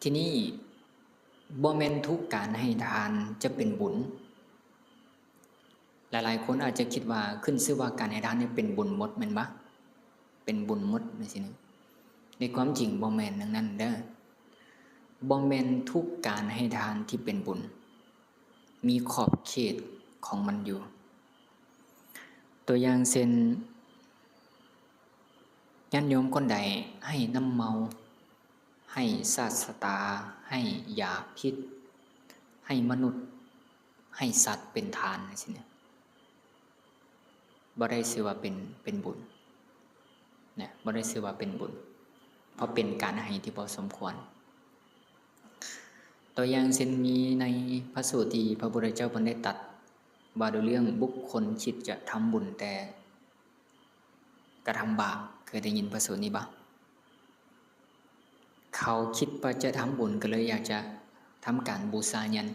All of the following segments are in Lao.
ທີນີ້ ບໍ່ແມ່ນທຸກການໃຫ້ທານຈະເປັນບຸນ. ຫຼາຍໆຄົນອາດຈະຄິດວ່າ ຂຶ້ນຊື່ວ່າການໃຫ້ທານນີ້ເປັນບຸນໝົດແມ່ນບໍ່? ເປັນບຸນໝົດຈັ່ງຊີ້ນະ. ໃນຄວາມຈິງບໍ່ແມ່ນດັ່ງນັ້ນເດີ້. ບໍ່ແມ່ນທຸກການໃຫ້ທານທີ່ເປັນບຸນ. ມີຂອບເຂດຂອງມັນຢູ່. ຕົວຢ່າງເຊັ່ນ ຍາດໂຍມຄົນໃດໃຫ້ນ້ຳເມົາ, ໃຫ້ຊາດຊະຕາ, ໃຫ້ຢາພິດ, ໃຫ້ມະນຸດ, ໃຫ້ສັດເປັນທານ ຈັ່ງຊີ້ນະ. ບໍ່ໄດ້ຊື່ວ່າເປັນ ເປັນບຸນນະ, ບໍ່ໄດ້ຊື່ວ່າເປັນບຸນ ເພາະເປັນການໃຫ້ທີ່ບໍ່ສົມຄວນ. ຕົວຢ່າງເຊັ່ນ ມີໃນພະສູດທີ່ພະພຸດທະເຈົ້າເພິ່ນໄດ້ຕັດວ່າດ້ວຍເລື່ອງບຸກຄົນຄິດຈະທຳບຸນແຕ່ກະທຳບາບ. ເຄີຍໄດ້ຍິນພະສູດນີ້ບໍ່? ເຂົາຄິດວ່າຈະທຳບຸນ ກໍເລີຍຢາກຈະທຳການບູຊາຍັນ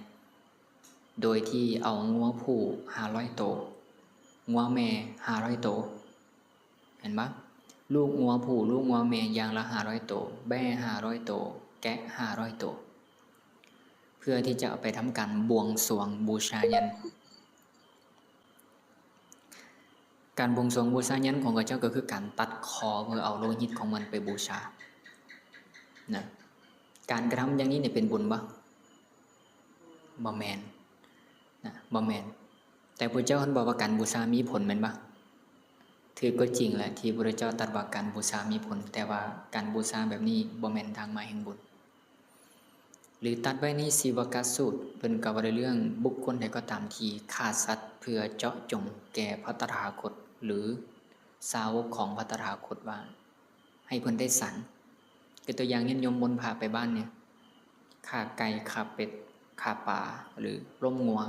ໂດຍທີ່ເອົາງົວຜູ້ຫ້າຮ້ອຍໂຕ, ງົວແມ່ຫ້າຮ້ອຍໂຕ, ເຫັນບໍ່? ລູກງົວຜູ້, ລູກງົວແມ່ຢ່າງລະຫ້າຮ້ອຍໂຕ, ແບ້ຫ້າຮ້ອຍໂຕ, ແກະຫ້າຮ້ອຍໂຕ ເພື່ອທີ່ຈະເອົາໄປທຳການບວງສວງບູຊາຍັນ. ການບວງສວງບູຊາຍັນຂອງເຂົາເຈົ້າກໍຄືການຕັດຄໍເພື່ອເອົາໂລຫິດຂອງມັນໄປບູຊານະ. ການກະທຳຢ່າງນີ້ນີ້ເປັນບຸນບໍ່? ບໍ່ແມ່ນນະ, ບໍ່ແມ່ນ. ແຕ່ພະເຈົ້າເພິ່ນບອກວ່າການບູຊາມີຜົນແມ່ນບໍ່? ຖືກກໍຈິງແຫຼະທີ່ພະເຈົ້າຕັດວ່າການບູຊາມີຜົນ, ແຕ່ວ່າການບູຊາແບບນີ້ບໍ່ແມ່ນທາງມາແຫ່ງບຸນ. ຫຼືຕັດໄວ້ໃນສີວະກະສູດ ເພິ່ນກໍເວົ້າໃນເລື່ອງບຸກຄົນໃດກໍຕາມທີ່ຂ້າສັດເພື່ອເຈາະຈົງແກ່ພະຕະຖາຄົດ ຫຼືສາວົກຂອງພະຕະຖາຄົດວ່າໃຫ້ເພິ່ນໄດ້ສັນ. ຄືຕົວຢ່າງ ຍາດໂຍມມົນພະໄປບ້ານນີ້ ຂ້າໄກ່ ຂ້າເປັດ ຂ້າປາ ຫຼືລົ້ມງົວ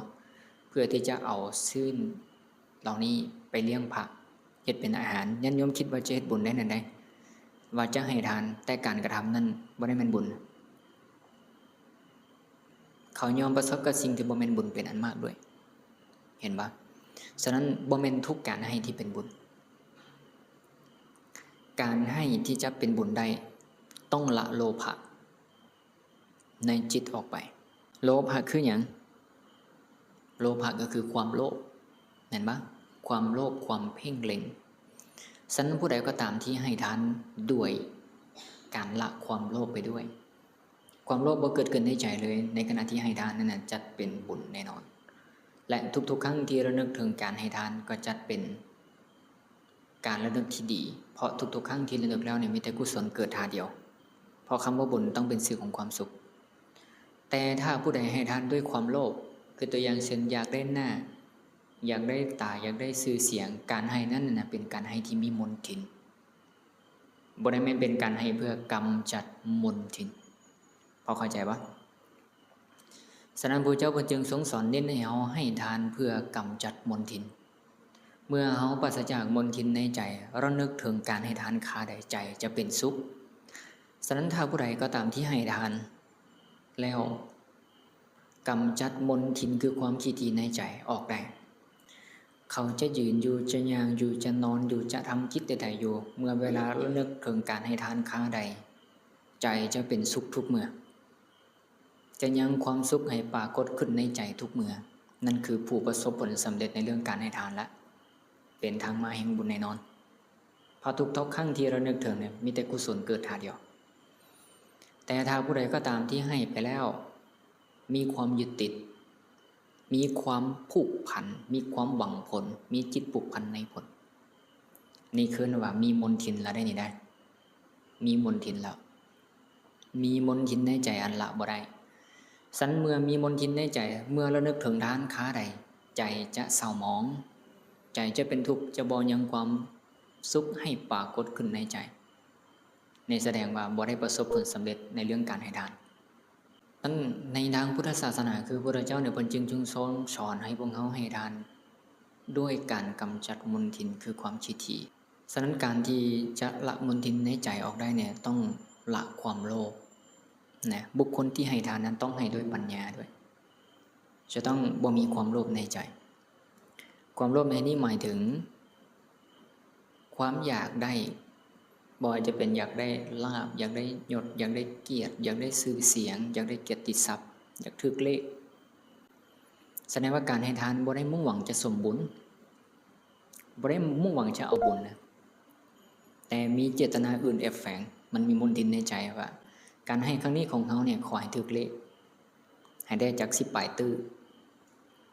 ເພື່ອທີ່ຈະເອົາຊີ້ນ ເຫຼົ່ານີ້ໄປລ້ຽງພະ ເຮັດເປັນອາຫານ. ຍາດໂຍມຄິດວ່າຈະເຮັດບຸນໄດ້ນັ້ນໃດ, ວ່າຈະໃຫ້ທານ, ແຕ່ການກະທຳນັ້ນບໍ່ໄດ້ແມ່ນບຸນ. ເຂົາຍອມປະສົບກັບສິ່ງທີ່ບໍ່ແມ່ນບຸນເປັນອັນມາກດ້ວຍ. ເຫັນບໍ່? ສະນັ້ນ ບໍ່ແມ່ນທຸກການໃຫ້ທີ່ເປັນບຸນ. ການໃຫ້ທີ່ຈະເປັນບຸນໄດ້ ຕ້ອງລະໂລພະ ໃນຈິດອອກໄປ. ໂລພະຄືຫຍັງ? ໂລພະກໍຄືຄວາມໂລບ ແມ່ນບໍ່? ຄວາມໂລບ, ຄວາມເພງເລັງ. ສະນັ້ນ ຜູ້ໃດກໍຕາມທີ່ໃຫ້ທານດ້ວຍການລະຄວາມໂລບໄປດ້ວຍ, ຄວາມໂລບບໍ່ເກີດຂຶ້ນໃນໃຈເລີຍ, ໃນຂະນະທີ່ໃຫ້ທານນັ້ນນະ ຈັດເປັນບຸນແນ່ນອນ. ແລະ ທຸກໆຄັ້ງທີ່ລະນຶກເຖິງການໃຫ້ທານ ກໍຈັດເປັນ ການລະນຶກທີ່ດີ, ເພາະທຸກໆຄັ້ງທີ່ລະນຶກແລ້ວນີ້ ມີແຕ່ກຸສົນເກີດທ່າດຽວ, ເພາະຄຳວ່າບຸນຕ້ອງເປັນຊື່ຂອງຄວາມສຸກ. ແຕ່ຖ້າຜູ້ໃດໃຫ້ທານດ້ວຍຄວາມໂລບ, ຄືຕົວຢ່າງເຊັ່ນ ຢາກໄດ້ໜ້າ, ຢາກໄດ້ຕາ, ຢາກໄດ້ຊື່ສຽງ, ການໃຫ້ນັ້ນນະ ເປັນການໃຫ້ທີ່ມີມົນທິນ, ບໍ່ໄດ້ແມ່ນເປັນການໃຫ້ເພື່ອກຳຈັດມົນທິນ. ພໍເຂົ້າໃຈບໍ່? ສະນັ້ນ ພະເຈົ້າເພິ່ນຈຶ່ງຊົງສອນເນັ້ນໃຫ້ເຮົາໃຫ້ທານເພື່ອກຳຈັດມົນທິນ. ເມື່ອເຮົາປາສະຈາກມົນທິນໃນໃຈ, ລະນຶກເຖິງການໃຫ້ທານຄາໃດ, ໃຈຈະເປັນສຸກ. ສະນັ້ນ ຖ້າຜູ້ໃດກໍຕາມທີ່ໃຫ້ທານແລ້ວ ກຳຈັດມົນທິນ ຄືຄວາມຂີ້ຖີ່ໃນໃຈອອກໄດ້, ເຂົາຈະຢືນຢູ່, ຈະຍ່າງຢູ່, ຈະນອນຢູ່, ຈະທຳກິດໃດໆຢູ່, ເມື່ອເວລາລະນຶກເຖິງການໃຫ້ທານຄາໃດ, ໃຈຈະເປັນສຸກທຸກເມື່ອ. ຈະຍັງຄວາມສຸກໃຫ້ປາກົດຂຶ້ນໃນໃຈທຸກເມື່ອ. ນັ້ນຄືຜູ້ປະສົບຜົນສຳເລັດໃນເລື່ອງການໃຫ້ທານລະ ເປັນທາງມາແຫ່ງບຸນແນ່ນອນ. ເພາະທຸກໆຄັ້ງທີ່ລະນຶກເຖິງນີ້ ມີແຕ່ກຸສົນເກີດທ່າດຽວ. ແຕ່ຖ້າຜູ້ໃດກໍຕາມທີ່ໃຫ້ໄປແລ້ວ ມີຄວາມຍຶດຕິດ, ມີຄວາມຜູກພັນ, ມີຄວາມຫວັງຜົນ, ມີຈິດຜູກພັນໃນຜົນ, ນີ້ຄືວ່າມີມົນທິນລະໄດ໋ນີ້ໄດ໋, ມີມົນທິນລະ. ມີມົນທິນໃນໃຈອັນລະບໍ່ໄດ້. ຊັ້ນເມື່ອມີມົນທິນໃນໃຈ, ເມື່ອລະນຶກເຖິງທານຄາໃດ, ໃຈຈະເສົ້າໝອງ, ໃຈຈະເປັນທຸກ, ຈະບໍ່ຍັງຄວາມສຸກໃຫ້ປາກົດຂຶ້ນໃນໃຈ. ນີ້ສະແດງວ່າບໍ່ໄດ້ປະສົບຜົນສຳເລັດໃນເລື່ອງການໃຫ້ທານ. ອັນ ໃນທາງພຸດທະສາສະໜາ ຄືພະພຸດທະເຈົ້ານີ້ ເພິ່ນຈຶ່ງ ຈຶ່ງຊົງສອນໃຫ້ພວກເຮົາໃຫ້ທານດ້ວຍການກຳຈັດມົນທິນ ຄືຄວາມຂີ້ຖີ່. ສະນັ້ນ ການທີ່ຈະລະມົນທິນໃນໃຈອອກໄດ້ນີ້ ຕ້ອງລະຄວາມໂລບນະ. ບຸກຄົນທີ່ໃຫ້ທານນັ້ນຕ້ອງໃຫ້ດ້ວຍປັນຍາດ້ວຍ, ຈະຕ້ອງບໍ່ມີຄວາມໂລບໃນໃຈ. ຄວາມໂລບໃນນີ້ໝາຍເຖິງຄວາມຢາກໄດ້ ບໍ່ວ່າຈະເປັນຢາກໄດ້ລາບ, ຢາກໄດ້ຍົດ, ຢາກໄດ້ກຽດ, ຢາກໄດ້ຊື່ສຽງ, ຢາກໄດ້ກຽດຕິສັບ, ຢາກຖືກເລກ. ສະແດງວ່າການໃຫ້ທານບໍ່ໄດ້ມຸ່ງຫວັງຈະສົມບຸນ, ບໍ່ໄດ້ມຸ່ງຫວັງຈະເອົາບຸນນະ, ແຕ່ມີເຈດຕະນາອື່ນແອບແຝງ, ມັນມີມົນທິນໃນໃຈວ່າ ການໃຫ້ຄັ້ງນີ້ຂອງເຮົານີ້ ຂໍໃຫ້ຖືກເລກ, ໃຫ້ໄດ້ຈັກສິບປາຍຕື້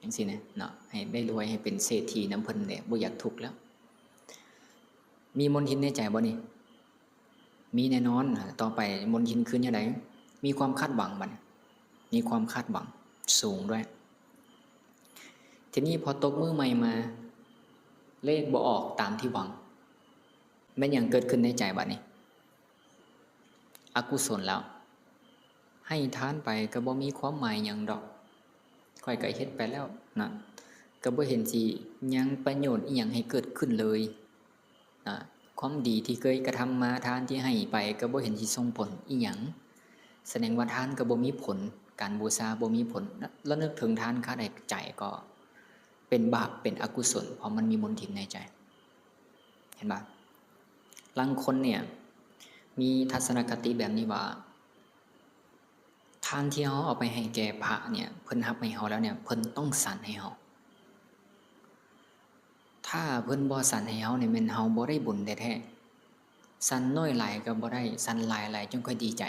ຈັ່ງຊີ້ນະເນາະ, ໃຫ້ໄດ້ລວຍ, ໃຫ້ເປັນເສດຖີນຳເພິ່ນແຫຼະ, ບໍ່ຢາກທຸກແລ້ວ. ມີມົນທິນໃນໃຈບໍ່ນີ້? ມີແນ່ນອນ. ຕໍ່ໄປມົນທິນຄືແນວໃດ? ມີຄວາມຄາດຫວັງບັດນີ້, ມີຄວາມຄາດຫວັງສູງດ້ວຍ. ທີນີ້ພໍຕົບມື້ໃໝ່ມາ ເລກບໍ່ອອກຕາມທີ່ຫວັງ, ແມ່ນຫຍັງເກີດຂຶ້ນໃນໃຈບັດນີ້? ອະກຸສົນແລ້ວ. ໃຫ້ທານໄປກໍບໍ່ມີຄວາມໝາຍຫຍັງດອກ, ຂ້ອຍກໍເຮັດໄປແລ້ວນະ, ກໍບໍ່ເຫັນຊິຍັງປະໂຫຍດອີ່ຫຍັງໃຫ້ເກີດຂຶ້ນເລີຍນະ. ຄວາມດີທີ່ເຄີຍກະທຳມາ, ທານທີ່ໃຫ້ໄປກໍບໍ່ເຫັນຊິສົ່ງຜົນອີ່ຫຍັງ, ສະແດງວ່າທານກໍບໍ່ມີຜົນ, ການບູຊາບໍ່ມີຜົນ. ລະນຶກເຖິງທານຄາໃນໃຈກໍເປັນບາບ, ເປັນອະກຸສົນ, ເພາະມັນມີມົນທິນໃນໃຈ. ເຫັນບໍ່? ລາງຄົນເນ່ຍມີທັດສະນະຄະຕິແບບນີ້ວ່າ ທານທີ່ເຮົາເອົາໄປໃຫ້ແກ່ພະເນ່ຍ ເພິ່ນຮັບໃຫ້ເຮົາແລ້ວເນ່ຍ ເພິ່ນຕ້ອງສັນໃຫ້ເຮົາ. ຖ້າເພິ່ນບໍ່ສັນໃຫ້ເຮົານີ້ ແມ່ນເຮົາບໍ່ໄດ້ບຸນແທ້ໆ. ສັນໜ້ອຍຫຼາຍກໍບໍ່ໄດ້, ສັນຫຼາຍຫຼາຍຈຶ່ງຄ່ອຍດີໃຈ.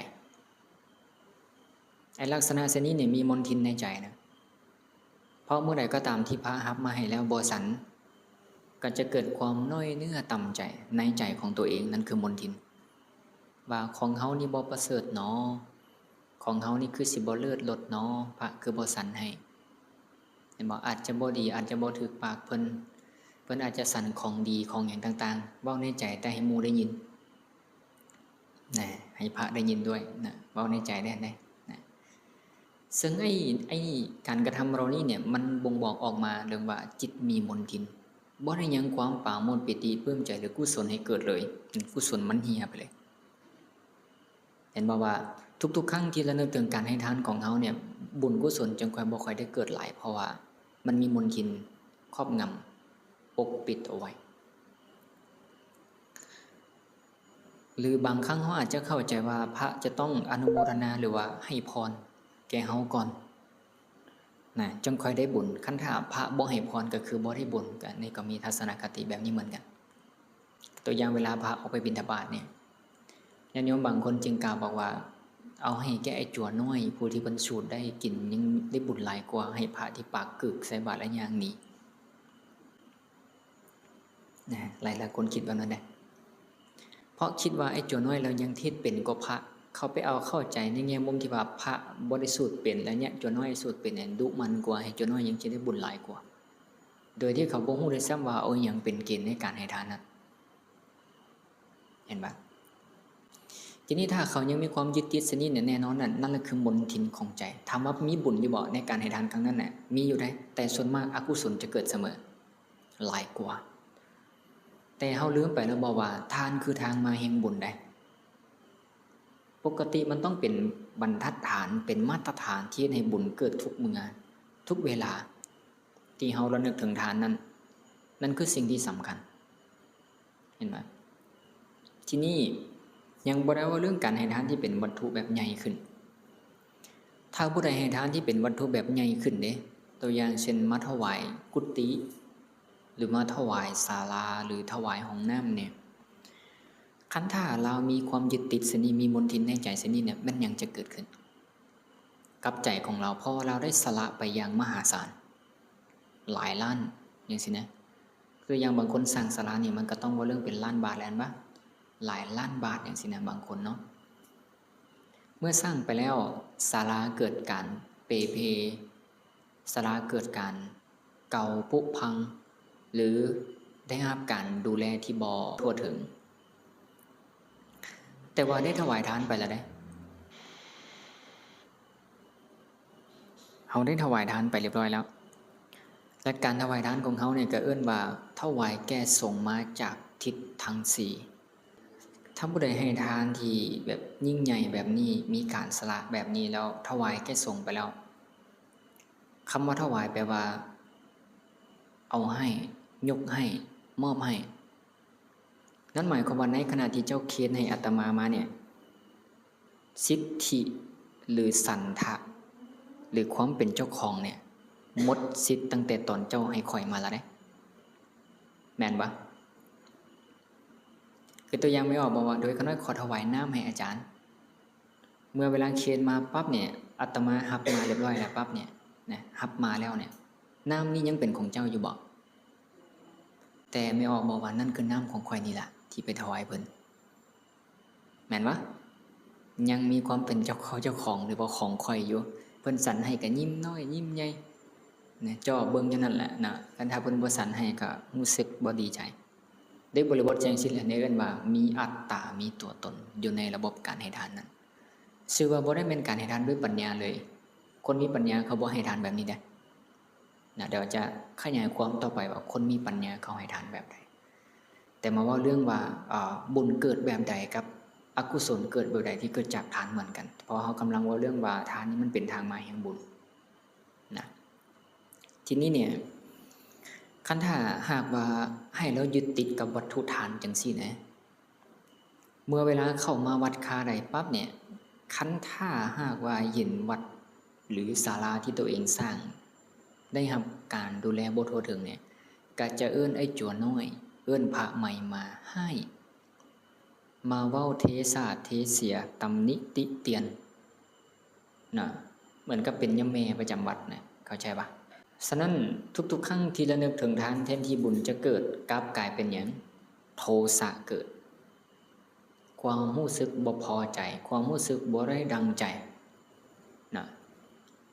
ໄອ້ລັກສະນະເຊັ່ນນີ້ນີ້ມີມົນທິນໃນໃຈນະ, ເພາະເມື່ອໃດກໍຕາມທີ່ພະຮັບມາໃຫ້ແລ້ວບໍ່ສັນ, ກໍຈະເກີດຄວາມນ້ອຍເນື້ອຕ່ຳໃຈໃນໃຈຂອງຕົວເອງ, ນັ້ນຄືມົນທິນ ວ່າຂອງເຮົານີ້ບໍ່ປະເສີດໜໍ, ຂອງເຮົານີ້ຄືຊິບໍ່ເລີດລົດໜໍ, ພະຄືບໍ່ສັນໃຫ້. ເຫັນບໍ່? ອາດຈະບໍ່ດີ, ອາດຈະບໍ່ຖືກປາກເພິ່ນ, ເພິ່ນອາດຈະສັນຂອງດີຂອງຫຍັງຕ່າງໆ ເວົ້າໃນໃຈແຕ່ໃຫ້ໝູ່ໄດ້ຍິນ. ນະ, ໃຫ້ພະໄດ້ຍິນດ້ວຍນະ, ເວົ້າໃນໃຈໄດ້ນະ, ນະ. ເຊິ່ງໄອ້, ໄອ້ການກະທຳເຫຼົ່ານີ້ເນ່ຍ ມັນບົ່ງບອກອອກມາເລື່ອງວ່າຈິດມີມົນທິນ, ບໍ່ໄດ້ຍັງຄວາມປາໂມດປີຕິປຶ້ມໃຈ ຫຼື ກຸສົນໃຫ້ເກີດເລີຍ, ອືມ, ກຸສົນມັນເຫ່ຍໄປເລີຍ. ເຫັນບໍ່ວ່າທຸກໆຄັ້ງທີ່ລະນຶກເຖິງການໃຫ້ທານຂອງເຮົາເນ່ຍ, ບຸນກຸສົນຈຶ່ງຄ່ອຍບໍ່ຄ່ອຍໄດ້ເກີດຫຼາຍ, ເພາະວ່າມັນມີມົນທິນຄອບງຳປົກປິດເອົາໄວ້. ຫຼືບາງຄັ້ງເຮົາອາດຈະເຂົ້າໃຈວ່າພະຈະຕ້ອງອະນຸໂມທະນາ ຫຼືວ່າໃຫ້ພອນແກ່ເຮົາກ່ອນນະ ຈຶ່ງຄ່ອຍໄດ້ບຸນ. ຄັນຖ້າພະບໍ່ໃຫ້ພອນກໍຄືບໍ່ໄດ້ບຸນ, ກໍ ນີ້ກໍມີທັດສະນະຄະຕິແບບນີ້ເໝືອນກັນ. ຕົວຢ່າງເວລາພະອອກໄປບິນທະບາດນີ້ ຍາດໂຍມບາງຄົນຈຶ່ງກ່າວບອກວ່າ ເອົາໃຫ້ແກ່ໄອ້ຈົວນ້ອຍ ຜູ້ທີ່ເພິ່ນສູດໄດ້ກິນຍັງໄດ້ບຸນຫຼາຍກວ່າໃຫ້ພະທີ່ປາກກຶກໃສ່ບາດແລ້ວຍ່າງໜີ. ນະ, ຫຼາຍໆຄົນຄິດແບບນັ້ນເດ້. ເພາະຄິດວ່າໄອ້ຈົວນ້ອຍລາວຍັງເທດເປັນກວ່າພະ. ເຂົາໄປເອົາເຂົ້າໃຈໃນແງ່ມຸມທີ່ວ່າພະບໍ່ໄດ້ສູດເປັນ ແລະ ຍະຈົວນ້ອຍສູດເປັນນັ້ນດຸໝັ່ນກວ່າ, ໃຫ້ຈົວນ້ອຍຍັງຊິໄດ້ບຸນຫຼາຍກວ່າ, ໂດຍທີ່ເຂົາບໍ່ຮູ້ດ້ວຍຊ້ຳວ່າເອົາຫຍັງເປັນເກນໃນການໃຫ້ທານນັ້ນ. ເຫັນບໍ່? ທີນີ້ຖ້າເຂົາຍັງມີຄວາມຍຶດຕິດຊະນິດນີ້ ແນ່ນອນນັ້ນ, ນັ້ນລະຄືມົນທິນຂອງໃຈ. ຖາມວ່າມີບຸນຢູ່ບໍ່ໃນການໃຫ້ທານຄັ້ງນັ້ນນະ? ມີຢູ່ເດ້, ແຕ່ສ່ວນມາກອະກຸສົນຈະເກີດສະເໝີ ຫຼາຍກວ່າ. ແຕ່ເຮົາລືມໄປແລ້ວບໍ່ວ່າ ທານຄືທາງມາແຫ່ງບຸນໃດ໋. ປົກກະຕິມັນຕ້ອງເປັນບັນທັດຖານ, ເປັນມາດຕະຖານທີ່ເຮັດໃຫ້ບຸນເກີດທຸກເມື່ອ, ທຸກເວລາທີ່ເຮົາລະນຶກເຖິງທານນັ້ນ, ນັ້ນຄືສິ່ງທີ່ສຳຄັນ. ເຫັນບໍ່? ທີນີ້ຍັງບໍ່ໄດ້ເວົ້າເລື່ອງການໃຫ້ທານທີ່ເປັນວັດຖຸແບບໃຫຍ່ຂຶ້ນ. ຖ້າຜູ້ໃດໃຫ້ທານທີ່ເປັນວັດຖຸແບບໃຫຍ່ຂຶ້ນເດ້, ຕົວຢ່າງເຊັ່ນ ມາຖະຫວາຍກຸຕິ ຫຼື ມາຖະຫວາຍສາລາ ຫຼື ຖະຫວາຍຫ້ອງນ້ຳນີ້, ຄັນຖ້າລາວມີຄວາມຍຶດຕິດຊະນີ້, ມີມົນທິນໃນໃຈຊະນີ້ເນຍ, ແມ່ນຫຍັງຈະເກີດຂຶ້ນກັບໃຈຂອງລາວ? ເພາະວ່າລາວໄດ້ສະຫຼະໄປຢ່າງມະຫາສານ ຫຼາຍລ້ານ ຈັ່ງຊີ້ນະ. ຄືຢ່າງບາງຄົນສ້າງສາລານີ້ ມັນກໍຕ້ອງເວົ້າເລື່ອງເປັນລ້ານບາດແລ້ວ ແມ່ນບໍ່? ຫຼາຍລ້ານບາດຈັ່ງຊີ້ນະ ບາງຄົນເນາະ. ເມື່ອສ້າງໄປແລ້ວ ສາລາເກີດການເປ່ເພ, ສາລາເກີດການເກົ່າ, ຜຸພັງ ຫຼື ໄດ້ຮັບການດູແລທີ່ບໍ່ທົ່ວເຖິງ. ແຕ່ວ່າໄດ້ຖວາຍທານໄປແລ້ວເດ້. ເຮົາໄດ້ຖວາຍທານໄປຮຽບຮ້ອຍແລ້ວ ແລະ ການຖວາຍທານຂອງເຮົານີ້ກໍເອີ້ນວ່າຖວາຍແກ່ສົງມາຈາກທິດທັງສີ່. ຖ້າຜູ້ໃດໃຫ້ທານທີ່ແບບຍິ່ງໃຫຍ່ແບບນີ້, ມີການສະຫຼະແບບນີ້ແລ້ວຖວາຍແກ່ສົງໄປແລ້ວ, ຄຳວ່າຖວາຍແປວ່າເອົາໃຫ້, ຍົກໃຫ້, ມອບໃຫ້. ນັ້ນໝາຍຄວາມວ່າໃນຂະນະທີ່ເຈົ້າຄຽນໃຫ້ອາດຕະມາມາເນ່ຍ ສິດທິ ຫຼື ສັນທະ ຫຼື ຄວາມເປັນເຈົ້າຂອງເນ່ຍ ໝົດສິດຕັ້ງແຕ່ຕອນເຈົ້າໃຫ້ຂ້ອຍມາລະເດ້ ແມ່ນບໍ່? ຄືຕົວຢ່າງແມ່ອອກບອກວ່າ ໂດຍຂ້ານ້ອຍຂໍຖວາຍນ້ຳໃຫ້ອາຈານ ເມື່ອເວລາຄຽນມາປັບເນ່ຍ ອາດຕະມາຮັບມາລຽບຮ້ອຍແລ້ວປັບເນ່ຍ ນະ ຮັບມາແລ້ວເນ່ຍ ນ້ຳນີ້ຍັງເປັນຂອງເຈົ້າຢູ່ບໍ່? ແຕ່ແມ່ອອກບອກວ່າ ນັ້ນຄືນ້ຳຂອງຂ້ອຍນີ້ລະ ທີ່ໄປຖວາຍເພິ່ນ ແມ່ນບໍ່? ຍັງມີຄວາມເປັນເຈົ້າເຂົ້າເຈົ້າຂອງ ຫຼືວ່າຂອງຂ້ອຍຢູ່ ເພິ່ນສັນໃຫ້ກະຍິ້ມນ້ອຍຍິ້ມໃຫຍ່ ນະ ຈໍ້ເບິ່ງຢູ່ນັ້ນແຫຼະນະ ຄັນຖ້າເພິ່ນບໍ່ສັນໃຫ້ກະຮູ້ສຶກບໍ່ດີໃຈ. ໂດຍບໍລິບົດຈັ່ງຊີ້ແຫຼະ ໃນເອີ້ນວ່າມີອັດຕາ ມີຕົວຕົນຢູ່ໃນລະບົບການໃຫ້ທານນັ້ນ ຊື່ວ່າບໍ່ໄດ້ແມ່ນການໃຫ້ທານດ້ວຍປັນຍາເລີຍ. ຄົນມີປັນຍາເຂົາບໍ່ໃຫ້ທານແບບນີ້ເດ້ ນະ ດຽວຈະຂະຫຍາຍຄວາມຕໍ່ໄປວ່າຄົນມີປັນຍາເຂົາໃຫ້ທານແບບໃດ. ແຕ່ມາເວົ້າເລື່ອງວ່າ ເອີ ບຸນເກີດແບບໃດກັບອະກຸສົນເກີດແບບໃດທີ່ເກີດຈາກທານເໝືອນກັນ ເພາະເຮົາກຳລັງເວົ້າເລື່ອງວ່າທານນີ້ມັນເປັນທາງມາແຫ່ງບຸນນະ. ທີນີ້ເນ່ຍ ຄັນຖ້າຫາກວ່າໃຫ້ລາວຍຶດຕິດກັບວັດຖຸທານຈັ່ງຊີ້ນະ ເມື່ອເວລາເຂົ້າມາວັດຄ່າໃດປັບເນ່ຍ ຄັນຖ້າຫາກວ່າເຫັນວັດ ຫຼື ສາລາທີ່ໂຕເອງສ້າງໄດ້ຮັບການດູແລບໍ່ທົ່ວເຖິງເນ່ຍ ກະຈະເອີ້ນໄອ້ຈົວນ້ອຍ ເອີ້ນພະໃໝ່ມາຮ້າຍ ມາເວົ້າເທສາດເທເສຍ ຕຳໜິຕິຕຽນ ນະ ເໝືອນກັບເປັນຍາແມ່ປະຈຳວັດນະ ເຂົ້າໃຈປະ? ສະນັ້ນ ທຸກໆຄັ້ງທີ່ລະນຶກເຖິງທານ ແທນທີ່ບຸນຈະເກີດ ກັບກາຍເປັນຫຍັງ? ໂທສະເກີດ ຄວາມຮູ້ສຶກບໍ່ພໍໃຈ ຄວາມຮູ້ສຶກບໍ່ໄດ້ດັ່ງໃຈນະ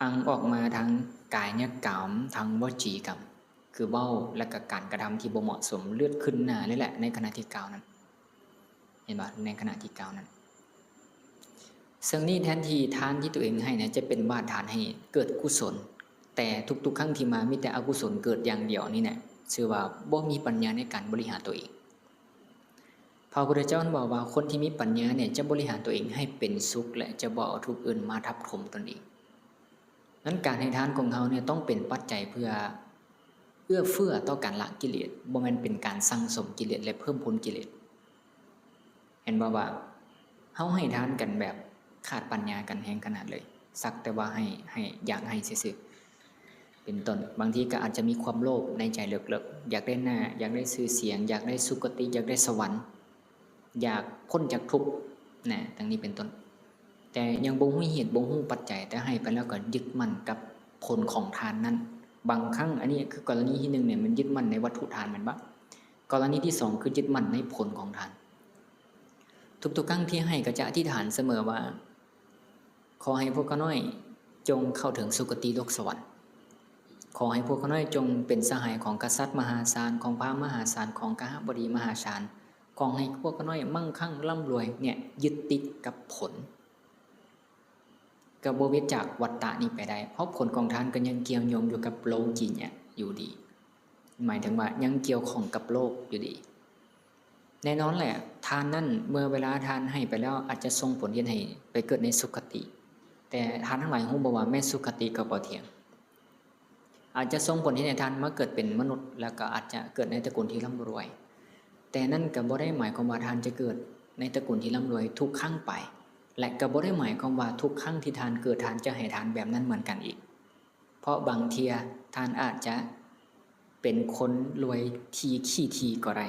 ອັ່ງອອກມາທາງກາຍະກຳ ທາງວະຈີກຳ ຄືເວົ້າ ແລະກະການກະທຳທີ່ບໍ່ເໝາະສົມ ເລືອດຂຶ້ນໜ້າເລີຍແຫຼະ ໃນຂະນະທີ່ກ່າວນັ້ນ. ເຫັນບໍ່? ໃນຂະນະທີ່ກ່າວນັ້ນ ເຊິ່ງນີ້ແທນທີ່ທານທີ່ຕົວເອງໃຫ້ນະ ຈະເປັນບາດຖານໃຫ້ເກີດກຸສົນ ແຕ່ທຸກໆຄັ້ງທີ່ມາມີແຕ່ອະກຸສົນເກີດຢ່າງດຽວນີ້ນະ ຊື່ວ່າບໍ່ມີປັນຍາໃນການບໍລິຫານຕົວເອງ. ພະພຸດທະເຈົ້າເວົ້າວ່າ ຄົນທີ່ມີປັນຍາເນ່ຍ ຈະບໍລິຫານຕົວເອງໃຫ້ເປັນສຸກ ແລະ ຈະບໍ່ເອົາທຸກອື່ນມາທັບຖົມຕົນເອງ. ນັ້ນການໃຫ້ທານຂອງເຮົາເນ່ຍ ຕ້ອງເປັນປັດໄຈເພື່ອເອື້ອເຟື້ອຕໍ່ການລະກິເລດ ບໍ່ແມ່ນເປັນການສັ່ງສົມກິເລດ ແລະ ເພີ່ມພູນກິເລດ. ເຫັນບໍ່ວ່າເຮົາໃຫ້ທານກັນແບບຂາດປັນຍາກັນແຮງຂະໜາດເລີຍ ສັກແຕ່ວ່າໃຫ້ ໃຫ້ ຢາກໃຫ້ຊື່ໆ ເປັນຕົ້ນ. ບາງທີກໍອາດຈະມີຄວາມໂລບໃນໃຈເລິກໆ ຢາກໄດ້ໜ້າ ຢາກໄດ້ຊື່ສຽງ ຢາກໄດ້ສຸຄະຕິ ຢາກໄດ້ສະຫວັນ ຢາກພົ້ນຈາກທຸກນະ ດັ່ງນີ້ເປັນຕົ້ນ. ແຕ່ຍັງບໍ່ຮູ້ເຫດ ບໍ່ຮູ້ປັດໄຈ ແຕ່ໃຫ້ໄປແລ້ວກໍຍຶດໝັ້ນກັບຜົນຂອງທານນັ້ນ. ບາງຄັ້ງ ອັນນີ້ຄືກໍລະນີທີໜຶ່ງເນ່ຍ ມັນຍຶດໝັ້ນໃນວັດຖຸທານແມ່ນບໍ່? ກໍລະນີທີສອງ ຄືຍຶດໝັ້ນໃນຜົນຂອງທານ. ທຸກໆຄັ້ງທີ່ໃຫ້ກໍຈະອະທິຖານສະເໝີວ່າ ຂໍໃຫ້ພວກຂ້ານ້ອຍຈົ່ງເຂົ້າເຖິງສຸຄະຕິໂລກສະຫວັນ. ຂໍໃຫ້ພວກຂ້ານ້ອຍຈົ່ງເປັນສະຫາຍຂອງກະສັດມະຫາສານ, ຂອງພາມມະຫາສານ, ຂອງຄະຫະບໍດີມະຫາສານ. ຂໍໃຫ້ພວກຂ້ານ້ອຍມັ່ງຄັ່ງລ່ຳລວຍ. ເນ່ຍ ຍຶດຕິດກັບຜົນ. ກໍບໍ່ເວັດຈາກວັດຕະນີ້ໄປໄດ້ ເພາະຜົນຂອງທ່ານກໍຍັງກ່ຽວໂຍງຢູ່ກັບໂລກີຍະຢູ່ດີ ໝາຍເຖິງວ່າຍັງກ່ຽວຂ້ອງກັບໂລກຢູ່ດີ. ແນ່ນອນແຫຼະ ທານນັ້ນເມື່ອເວລາທ່ານໃຫ້ໄປແລ້ວ ອາດຈະສົ່ງຜົນເຮັດໃຫ້ໄປເກີດໃນສຸຄະຕິ ແຕ່ທ່ານທັງຫຼາຍຮູ້ບໍ່ວ່າແມ້ນສຸຄະຕິກໍບໍ່ທ່ຽງ. ອາດຈະສົ່ງຜົນເຮັດໃຫ້ທ່ານມາເກີດເປັນມະນຸດ ແລ້ວກໍອາດຈະເກີດໃນຕະກຸນທີ່ລ່ຳລວຍ ແຕ່ນັ້ນກໍບໍ່ໄດ້ໝາຍຄວາມວ່າທ່ານຈະເກີດໃນຕະກຸນທີ່ລ່ຳລວຍທຸກຄັ້ງໄປ ແລະ ກໍບໍ່ໄດ້ໝາຍຄວາມວ່າທຸກຄັ້ງທີ່ທ່ານເກີດ ທ່ານຈະໃຫ້ທານແບບນັ້ນເໝືອນກັນອີກ ເພາະບາງເທື່ອທ່ານອາດຈະເປັນຄົນລວຍທີ່ຂີ້ຖີ່ກໍໄດ້.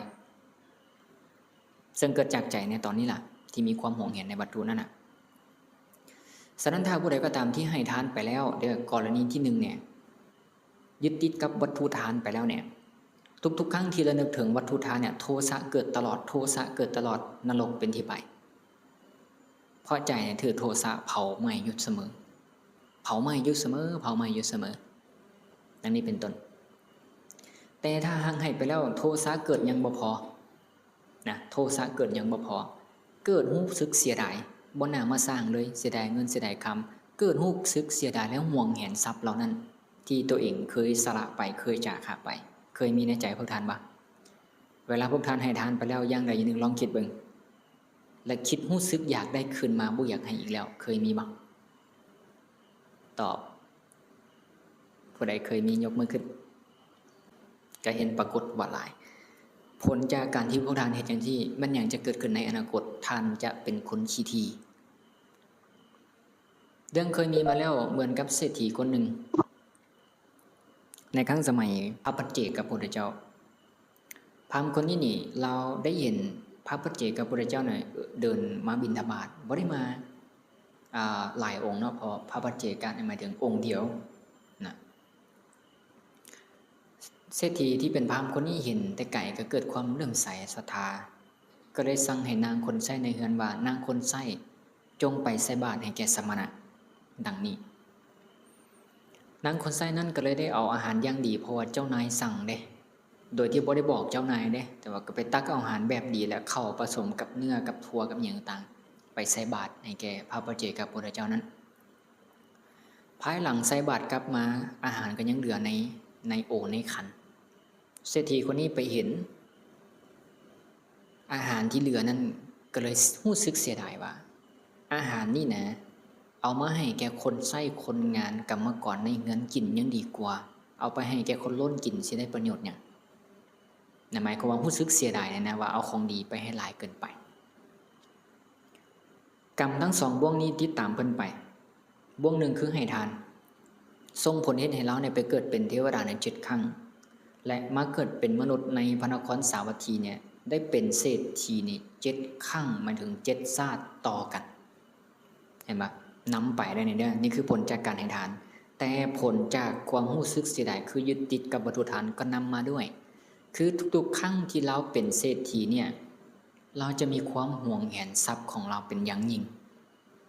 ເຊິ່ງເກີດຈາກໃຈໃນຕອນນີ້ລະ ທີ່ມີຄວາມຫວງແຫນໃນວັດຖຸນັ້ນນະ. ສະນັ້ນ ຖ້າຜູ້ໃດກໍຕາມທີ່ໃຫ້ທານໄປແລ້ວ ເດີ ກໍລະນີທີໜຶ່ງເນ່ຍ ຍຶດຕິດກັບວັດຖຸທານໄປແລ້ວເນ່ຍ ທຸກໆຄັ້ງທີ່ລະນຶກເຖິງວັດຖຸທານເນ່ຍ ໂທສະເກີດຕະຫຼອດ ໂທສະເກີດຕະຫຼອດ ນະລົກເປັນທີ່ໄປ. ເພາະໃຈຖືກໂທສະເຜົາໄໝ້ຢູ່ສະເໝີ ເຜົາໄໝ້ຢູ່ສະເໝີ ເຜົາໄໝ້ຢູ່ສະເໝີ ດັ່ງນີ້ເປັນຕົ້ນ. ແຕ່ຖ້າຫາກໃຫ້ໄປແລ້ວ ໂທສະເກີດຍັງບໍ່ພໍ ນະ ໂທສະເກີດຍັງບໍ່ພໍ ເກີດຮູ້ສຶກເສຍດາຍ ບໍ່ໜ້າມາສ້າງເລີຍ ເສຍດາຍເງິນເສຍດາຍຄຳ ເກີດຮູ້ສຶກເສຍດາຍ ແລະ ຫວງແຫນຊັບເຫຼົ່ານັ້ນ ທີ່ຕົວເອງເຄີຍສະຫຼະໄປ ເຄີຍຈາຄະໄປ ເຄີຍມີໃນໃຈພວກທ່ານບໍ່? ເວລາພວກທ່ານໃຫ້ທານໄປແລ້ວຢ່າງໃດຢ່າງໜຶ່ງ ລອງຄິດເບິ່ງ ແລະ ຄິດຮູ້ສຶກຢາກໄດ້ຄືນມາ ບໍ່ຢາກໃຫ້ອີກແລ້ວ ເຄີຍມີບໍ່? ຕອບ ຜູ້ໃດເຄີຍມີຍົກມືຂຶ້ນ ກໍເຫັນປາກົດວ່າຫຼາຍ. ຜົນຈາກການທີ່ພວກທ່ານເຮັດຈັ່ງຊີ້ ແມ່ນຫຍັງຈະເກີດຂຶ້ນໃນອະນາຄົດ? ທ່ານຈະເປັນຄົນຂີ້ຖີ່. ເລື່ອງເຄີຍມີມາແລ້ວ ເໝືອນກັບເສດຖີຄົນໜຶ່ງໃນຄັ້ງສະໄໝພະປັດເຈກະພຸດທະເຈົ້າ. ພາມຄົນນີ້ນີ້ ລາວໄດ້ເຫັນພະປັດເຈກະພຸດທະເຈົ້ານະ ເດີນມາບິນທະບາດ, ບໍ່ໄດ້ມາ ອ່າ ຫຼາຍອົງເນາະ, ເພາະພະປັດເຈກະນີ້ໝາຍເຖິງອົງດຽວນະ. ເສດຖີທີ່ເປັນພາມຄົນນີ້ເຫັນແຕ່ໄກກໍເກີດຄວາມເຫຼື້ອມໃສສັດທາ, ກໍເລີຍສັ່ງໃຫ້ນາງຄົນໃຊ້ໃນເຮືອນວ່າ, ນາງຄົນໃຊ້ ຈົ່ງໄປໃສ່ບາດໃຫ້ແກ່ສະມະນະ ດັ່ງນີ້. ນາງຄົນໃຊ້ນັ້ນກໍເລີຍໄດ້ເອົາອາຫານຢ່າງດີ, ເພາະວ່າເຈົ້ານາຍສັ່ງເດ້, ໂດຍທີ່ບໍ່ໄດ້ບອກເຈົ້ານາຍເດ້, ແຕ່ວ່າກໍໄປຕັກເອົາອາຫານແບບດີ ແລະ ເຂົ້າປະສົມກັບເນື້ອກັບຖົ່ວກັບຫຍັງຕ່າງໆ ໄປໃສ່ບາດໃຫ້ແກ່ພະປັດເຈກະພຸດທະເຈົ້ານັ້ນ. ພາຍຫຼັງໃສ່ບາດກັບມາ, ອາຫານກໍຍັງເຫຼືອໃນ, ໃນໂອໃນຂັນ. ເສດຖີຄົນນີ້ໄປເຫັນອາຫານທີ່ເຫຼືອນັ້ນ ກໍເລີຍຮູ້ສຶກເສຍດາຍວ່າ ອາຫານນີ້ນະ ເອົາມາໃຫ້ແກ່ຄົນໃຊ້ຄົນງານກຳມະກອນໃນເຮືອນກິນຍັງດີກວ່າ, ເອົາໄປໃຫ້ແກ່ຄົນລົ້ນກິນຊິໄດ້ປະໂຫຍດຫຍັງ? ນັ້ນໝາຍຄວາມວ່າຮູ້ສຶກເສຍດາຍນະ ວ່າເອົາຂອງດີໄປໃຫ້ຫຼາຍເກີນໄປ. ກຳທັງສອງບ່ວງນີ້ຕິດຕາມເພິ່ນໄປ. ບ່ວງໜຶ່ງຄືໃຫ້ທານ, ສົ່ງຜົນເຮັດໃຫ້ລາວໄດ້ໄປເກີດເປັນເທວະດາໃນເຈັດຄັ້ງ ແລະ ມາເກີດເປັນມະນຸດໃນພະນະຄອນສາວັດຖີນີ້ ໄດ້ເປັນເສດຖີນີ້ເຈັດຄັ້ງ, ໝາຍເຖິງເຈັດຊາດຕໍ່ກັນ. ເຫັນບໍ່? ນຳໄປໄດ້ນີ້ເດີ, ນີ້ຄືຜົນຈາກການໃຫ້ທານ. ແຕ່ຜົນຈາກຄວາມຮູ້ສຶກເສຍດາຍ ຄືຍຶດຕິດກັບວັດຖຸທານກໍນຳມາດ້ວຍ. ຄືທຸກໆຄັ້ງທີ່ລາວເປັນເສດຖີນີ້ ລາວຈະມີຄວາມຫວງແຫນຊັບຂອງລາວເປັນຢ່າງຍິ່ງ.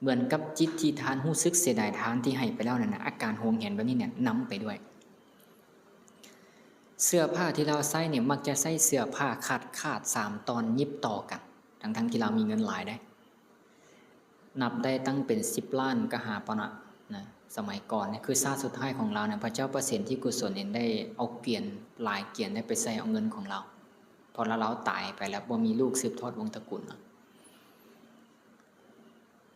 ເໝືອນກັບຈິດທີ່ທ່ານຮູ້ສຶກເສຍດາຍທານທີ່ໃຫ້ໄປແລ້ວນັ້ນນະ, ອາການຫວງແຫນແບບນີ້ເນຍນຳໄປດ້ວຍ. ເສື້ອຜ້າທີ່ລາວໃສ່ນີ້ມັກຈະໃສ່ເສື້ອຜ້າຂາດໆສາມຕອນຫຍິບຕໍ່ກັນ, ທັງໆທີ່ລາວມີເງິນຫຼາຍເດ້. ນັບໄດ້ຕັ້ງເປັນສິບລ້ານກະຫາປະນະນະ, ສະໄໝກ່ອນນີ້ຄືຊາດສຸດທ້າຍຂອງລາວນະ, ພະເຈົ້າປະສິດທິກຸສົນເຫັນໄດ້ເອົາກຽນຫຼາຍກຽນໄດ້ໄປໃສ່ເອົາເງິນຂອງລາວ, ເພາະລາວຕາຍໄປແລ້ວບໍ່ມີລູກສືບທອດວົງຕະກຸນເນາະ.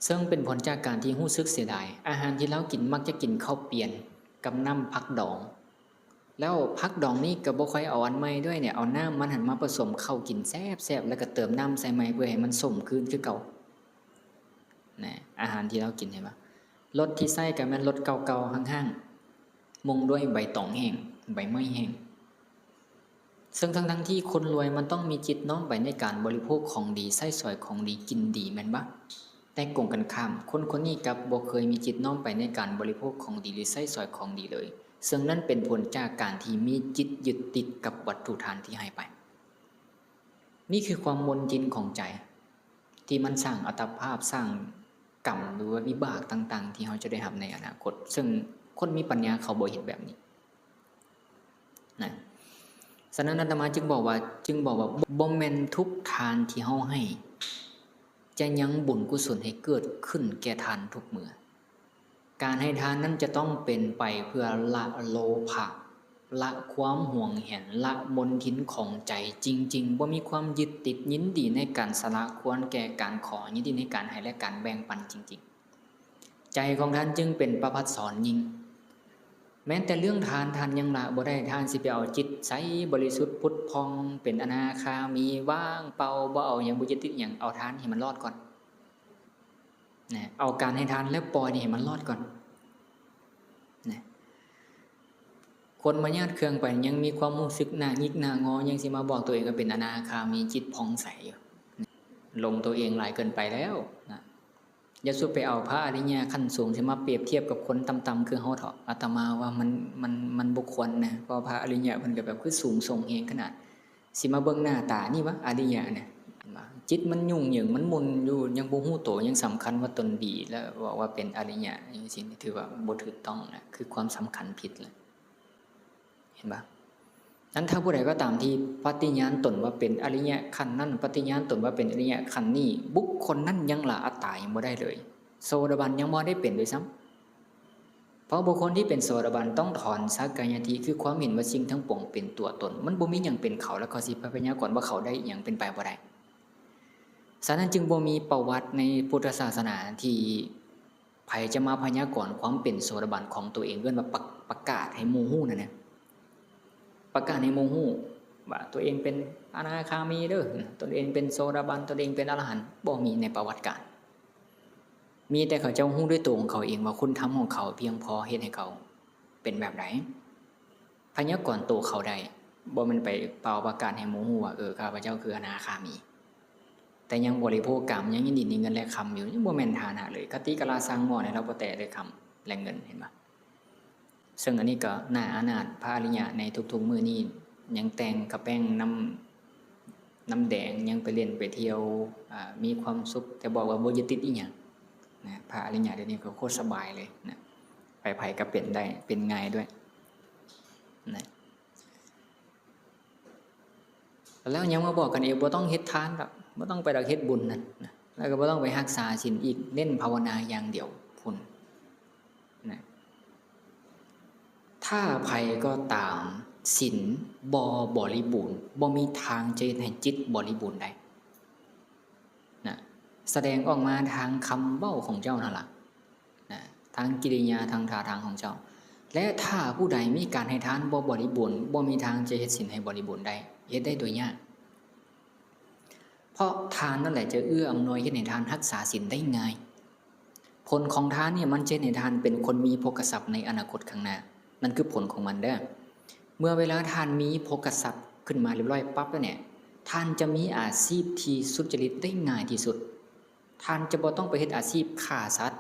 ເຊິ່ງເປັນຜົນຈາກການທີ່ຮູ້ສຶກເສຍດາຍ. ອາຫານທີ່ລາວກິນມັກຈະກິນເຂົ້າປ່ຽນກັບນ້ຳຜັກດອງ, ແລ້ວຜັກດອງນີ້ກໍບໍ່ຄ່ອຍເອົາອັນໃໝ່ດ້ວຍເນຍ, ເອົານ້ຳມັນຫັ້ນມາປະສົມເຂົ້າກິນແຊບໆ ແລ້ວກໍເຕີມນ້ຳໃສ່ໃໝ່ເພື່ອໃຫ້ມັນສົມຄືນຄືເກົ່ານະ. ອາຫານທີ່ລາວກິນ ເຫັນບໍ່? ລົດທີ່ໃຊ້ກໍແມ່ນລົດເກົ່າໆ ຮ້າງໆ ມຸງດ້ວຍໃບຕອງແຫ້ງ, ໃບໄມ້ແຫ້ງ. ເຊິ່ງທັງໆທີ່ຄົນລວຍມັນຕ້ອງມີຈິດນ້ອມໄປໃນການບໍລິໂພກຂອງດີ, ໃຊ້ສອຍຂອງດີ, ກິນດີ ແມ່ນບໍ່? ແຕ່ກົງກັນຂ້າມ, ຄົນຄົນນີ້ກັບບໍ່ເຄີຍມີຈິດນ້ອມໄປໃນການບໍລິໂພກຂອງດີ ຫຼື ໃຊ້ສອຍຂອງດີເລີຍ, ເຊິ່ງນັ້ນເປັນຜົນຈາກການທີ່ມີຈິດຍຶດຕິດກັບວັດຖຸທານທີ່ໃຫ້ໄປ. ນີ້ຄືຄວາມມົນທິນຂອງໃຈ ທີ່ມັນສ້າງອັດຕະພາບ, ສ້າງກຳ ຫຼືວ່າວິບາກຕ່າງໆ ທີ່ເຮົາຈະໄດ້ຮັບໃນອະນາຄົດ, ເຊິ່ງຄົນມີປັນຍາເຂົາບໍ່ເຮັດແບບນີ້ນະ. ສະນັ້ນອາດຕະມາຈຶ່ງບອກວ່າ, ຈຶ່ງບອກວ່າ ບໍ່ແມ່ນທຸກທານທີ່ເຮົາໃຫ້ ຈະຍັງບຸນກຸສົນໃຫ້ເກີດຂຶ້ນແກ່ທ່ານທຸກເມື່ອ. ການໃຫ້ທານນັ້ນຈະຕ້ອງເປັນໄປເພື່ອລະໂລພະ, ລະຄວາມຫວງແຫນ, ລະມົນທິນຂອງໃຈຈິງໆ, ບໍ່ມີຄວາມຍຶດຕິດ, ຍິນດີໃນການສະຫຼະຄວນແກ່ການຂໍ, ຍິນດີໃນການໃຫ້ ແລະ ການແບ່ງປັນຈິງໆ. ໃຈຂອງທ່ານຈຶ່ງເປັນປະພັດສອນຍິ່ງ. ແມ່ນແຕ່ເລື່ອງທານ ທ່ານຍັງລະບໍ່ໄດ້, ທ່ານຊິໄປເອົາຈິດໃສບໍລິສຸດຜຸດຜ່ອງ, ເປັນອະນາຄາມີ, ວ່າງເປົ່າ, ບໍ່ເອົາຫຍັງ, ບໍ່ຍຶດຕິດຫຍັງ, ເອົາທານໃຫ້ມັນລອດກ່ອນ. ນະ, ເອົາການໃຫ້ທານແລ້ວປ່ອຍນີ້ໃຫ້ມັນລອດກ່ອນນະ. ຄົນມາຍາດເຄື່ອງໄປ ຍັງມີຄວາມຮູ້ສຶກໜ້າຫຍິກໜ້າງໍ, ຍັງຊິມາບອກຕົວເອງວ່າເປັນອະນາຄາມີ, ຈິດຜ່ອງໃສຢູ່, ຫຼົງຕົວເອງຫຼາຍເກີນໄປແລ້ວນະ. ຢ່າສູ່ໄປເອົາພະອະລິຍະຂັ້ນສູງຊິມາປຽບທຽບກັບຄົນຕ່ຳໆຄືເຮົາເຖາະ. ອາດຕະມາວ່າມັນ, ມັນ, ມັນບໍ່ຄວນນະ, ເພາະພະອະລິຍະເພິ່ນກໍແບບຄືສູງສົ່ງແຮງຂະໜາດ. ຊິມາເບິ່ງໜ້າຕານີ້ວະ ອະລິຍະນະ, ເຫັນບໍ່? ຈິດມັນຫຍຸ້ງເຫຍິງ, ມັນໝຸ່ນຢູ່, ຍັງບໍ່ຮູ້ໂຕ, ຍັງສຳຄັນວ່າຕົນດີ ແລ້ວເວົ້າວ່າເປັນອະລິຍະ ຈັ່ງຊີ້ ຖືວ່າບໍ່ຖືກຕ້ອງນະ, ຄືຄວາມສຳຄັນຜິດລະ, ເຫັນບໍ່? ນັ້ນ ຖ້າຜູ້ໃດກໍຕາມທີ່ປະຕິຍານຕົນວ່າເປັນອະລິຍະຂັ້ນນັ້ນ, ປະຕິຍານຕົນວ່າເປັນອະລິຍະຂັ້ນນີ້, ບຸກຄົນນັ້ນຍັງລະອັດຕາຍັງບໍ່ໄດ້ເລີຍ, ໂສດາບັນຍັງບໍ່ໄດ້ເປັນດ້ວຍຊ້ຳ. ເພາະບຸກຄົນທີ່ເປັນໂສດາບັນຕ້ອງຖອນສັກກາຍະທິ ຄືຄວາມເຫັນວ່າສິ່ງທັງປວງເປັນຕົວຕົນ, ມັນບໍ່ມີຫຍັງເປັນເຂົາ ແລ້ວເຂົາຊິໄປພະຍາກອນວ່າເຂົາໄດ້ອີ່ຫຍັງເປັນໄປບໍ່ໄດ້. ສະນັ້ນຈຶ່ງບໍ່ມີປະຫວັດໃນພຸດທະສາສະໜາທີ່ໃຜຈະມາພະຍາກອນຄວາມເປັນໂສດາບັນຂອງຕົວເອງ, ເອີ້ນວ່າປະ, ປະກາດໃຫ້ໝູ່ຮູ້ນັ້ນນະ, ປະກາດໃຫ້ໝູ່ຮູ້ວ່າຕົວເອງເປັນ ອະນາຄາມີເດີ້, ຕົນເອງເປັນໂສດາບັນ, ຕົນເອງເປັນອະລະຫັນ, ບໍ່ມີໃນປະຫວັດການ. ມີແຕ່ເຂົາເຈົ້າຮູ້ດ້ວຍຕົວຂອງເຂົາເອງວ່າຄຸນທຳຂອງເຂົາພຽງພໍເຮັດໃຫ້ເຂົາເປັນແບບໃດ, ພະຍາກອນໂຕເຂົາໄດ້, ບໍ່ແມ່ນໄປເປົ່າປະກາດໃຫ້ໝູ່ຮູ້ວ່າ ເອີ ຂ້າພະເຈົ້າຄືອະນາຄາມີ, ແຕ່ຍັງບໍລິໂພກກາມ, ຍັງຍິນດີໃນເງິນແລະຄຳຢູ່, ຍັງບໍ່ແມ່ນຖານະເລີຍ. ຄະຕິກະລາຊາງໝໍ້ໃນລາວບໍ່ແຕະດ້ວຍຄຳແລະເງິນ, ເຫັນບໍ່? ເຊິ່ງອັນນີ້ກໍໜ້າອານາດ, ພະອະລິຍະໃນທຸກໆມື້ນີ້ຍັງແຕ່ງກະແປ້ງນ້ຳ ນ້ຳແດງ, ຍັງໄປຫຼິ້ນໄປທ່ຽວ, ອາ, ມີຄວາມສຸກ, ແຕ່ບອກວ່າບໍ່ຍຶດຕິດອີ່ຫຍັງນະ. ພະອະລິຍະດຽວນີ້ກໍໂຄດສະບາຍເລີຍນະ, ໃຜໆກໍເປັນໄດ້, ເປັນງ່າຍດ້ວຍນະ. ແລ້ວຍັງມາບອກກັນອີກ, ບໍ່ຕ້ອງເຮັດທານດອກ, ບໍ່ຕ້ອງໄປດອກເຮັດບຸນນັ້ນນະ, ແລ້ວກໍບໍ່ຕ້ອງໄປຮັກສາສິນອີກ, ເນັ້ນພາວະນາຢ່າງດຽວພຸ້ນນະ. ຖ້າໃຜກໍຕາມສິນບໍ່ບໍລິບູນ, ບໍ່ມີທາງຈະເຮັດໃຫ້ຈິດບໍລິບູນໄດ້ນະ, ສະແດງອອກມາທາງຄຳເວົ້າຂອງເຈົ້ານັ້ນລະນະ, ທາງກິລິຍາ, ທາງທ່າທາງຂອງເຈົ້າ. ແລະ ຖ້າຜູ້ໃດມີການໃຫ້ທານບໍ່ບໍລິບູນ, ບໍ່ມີທາງຈະເຮັດສິນໃຫ້ບໍລິບູນໄດ້, ເຮັດໄດ້ໂດຍຍາກ. ເພາະທານນັ້ນແຫຼະຈະເອື້ອອຳນວຍເຮັດໃຫ້ທ່ານຮັກສາສິນໄດ້ງ່າຍ. ຜົນຂອງທານນີ້ມັນຈະເຮັດໃຫ້ທ່ານເປັນຄົນມີໂພຄະຊັບໃນອະນາຄົດຂ້າງໜ້າ. ນັ້ນຄືຜົນຂອງມັນເດີ້. ເມື່ອເວລາທ່ານມີໂພຄະຊັບຂຶ້ນມາຮຽບຮ້ອຍປັບແລ້ວນີ້, ທ່ານຈະມີອາຊີບທີ່ສຸດຈະລິດໄດ້ງ່າຍທີ່ສຸດ. ທ່ານຈະບໍ່ຕ້ອງໄປເຮັດອາຊີບຂ້າສັດ.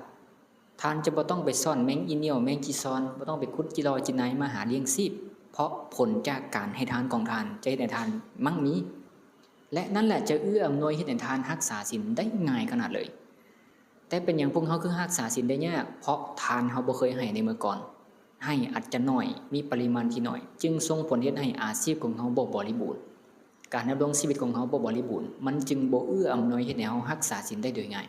ທ່ານຈະບໍ່ຕ້ອງໄປຊ້ອນແມງອີ່ໜຽວ, ແມງຈີຊອນ, ບໍ່ຕ້ອງໄປຂຸດຈີຫຼໍ່ຈີໄນມາຫາລ້ຽງຊີບ, ເພາະຜົນຈາກການໃຫ້ທານຂອງທ່ານຈະເຮັດໃຫ້ທ່ານໝັ່ງມີ, ແລະ ນັ້ນແຫຼະຈະເອື້ອອຳນວຍເຮັດໃຫ້ທ່ານຮັກສາສິນໄດ້ງ່າຍຂະໜາດເລີຍ. ແຕ່ເປັນຫຍັງພວກເຮົາຄືຮັກສາສິນໄດ້ຍາກ? ເພາະທານເຮົາບໍ່ເຄີຍໃຫ້ໃນເມື່ອກ່ອນ, ໃຫ້ອາດຈະໜ້ອຍ, ມີປະລິມານທີ່ໜ້ອຍ, ຈຶ່ງສົ່ງຜົນເຮັດໃຫ້ອາຊີບຂອງເຮົາບໍ່ບໍລິບູນ. ການດຳລົງຊີວິດຂອງເຮົາບໍ່ບໍລິບູນ, ມັນຈຶ່ງບໍ່ເອື້ອອຳນວຍເຮັດໃຫ້ເຮົາຮັກສາສິນໄດ້ໂດຍງ່າຍ.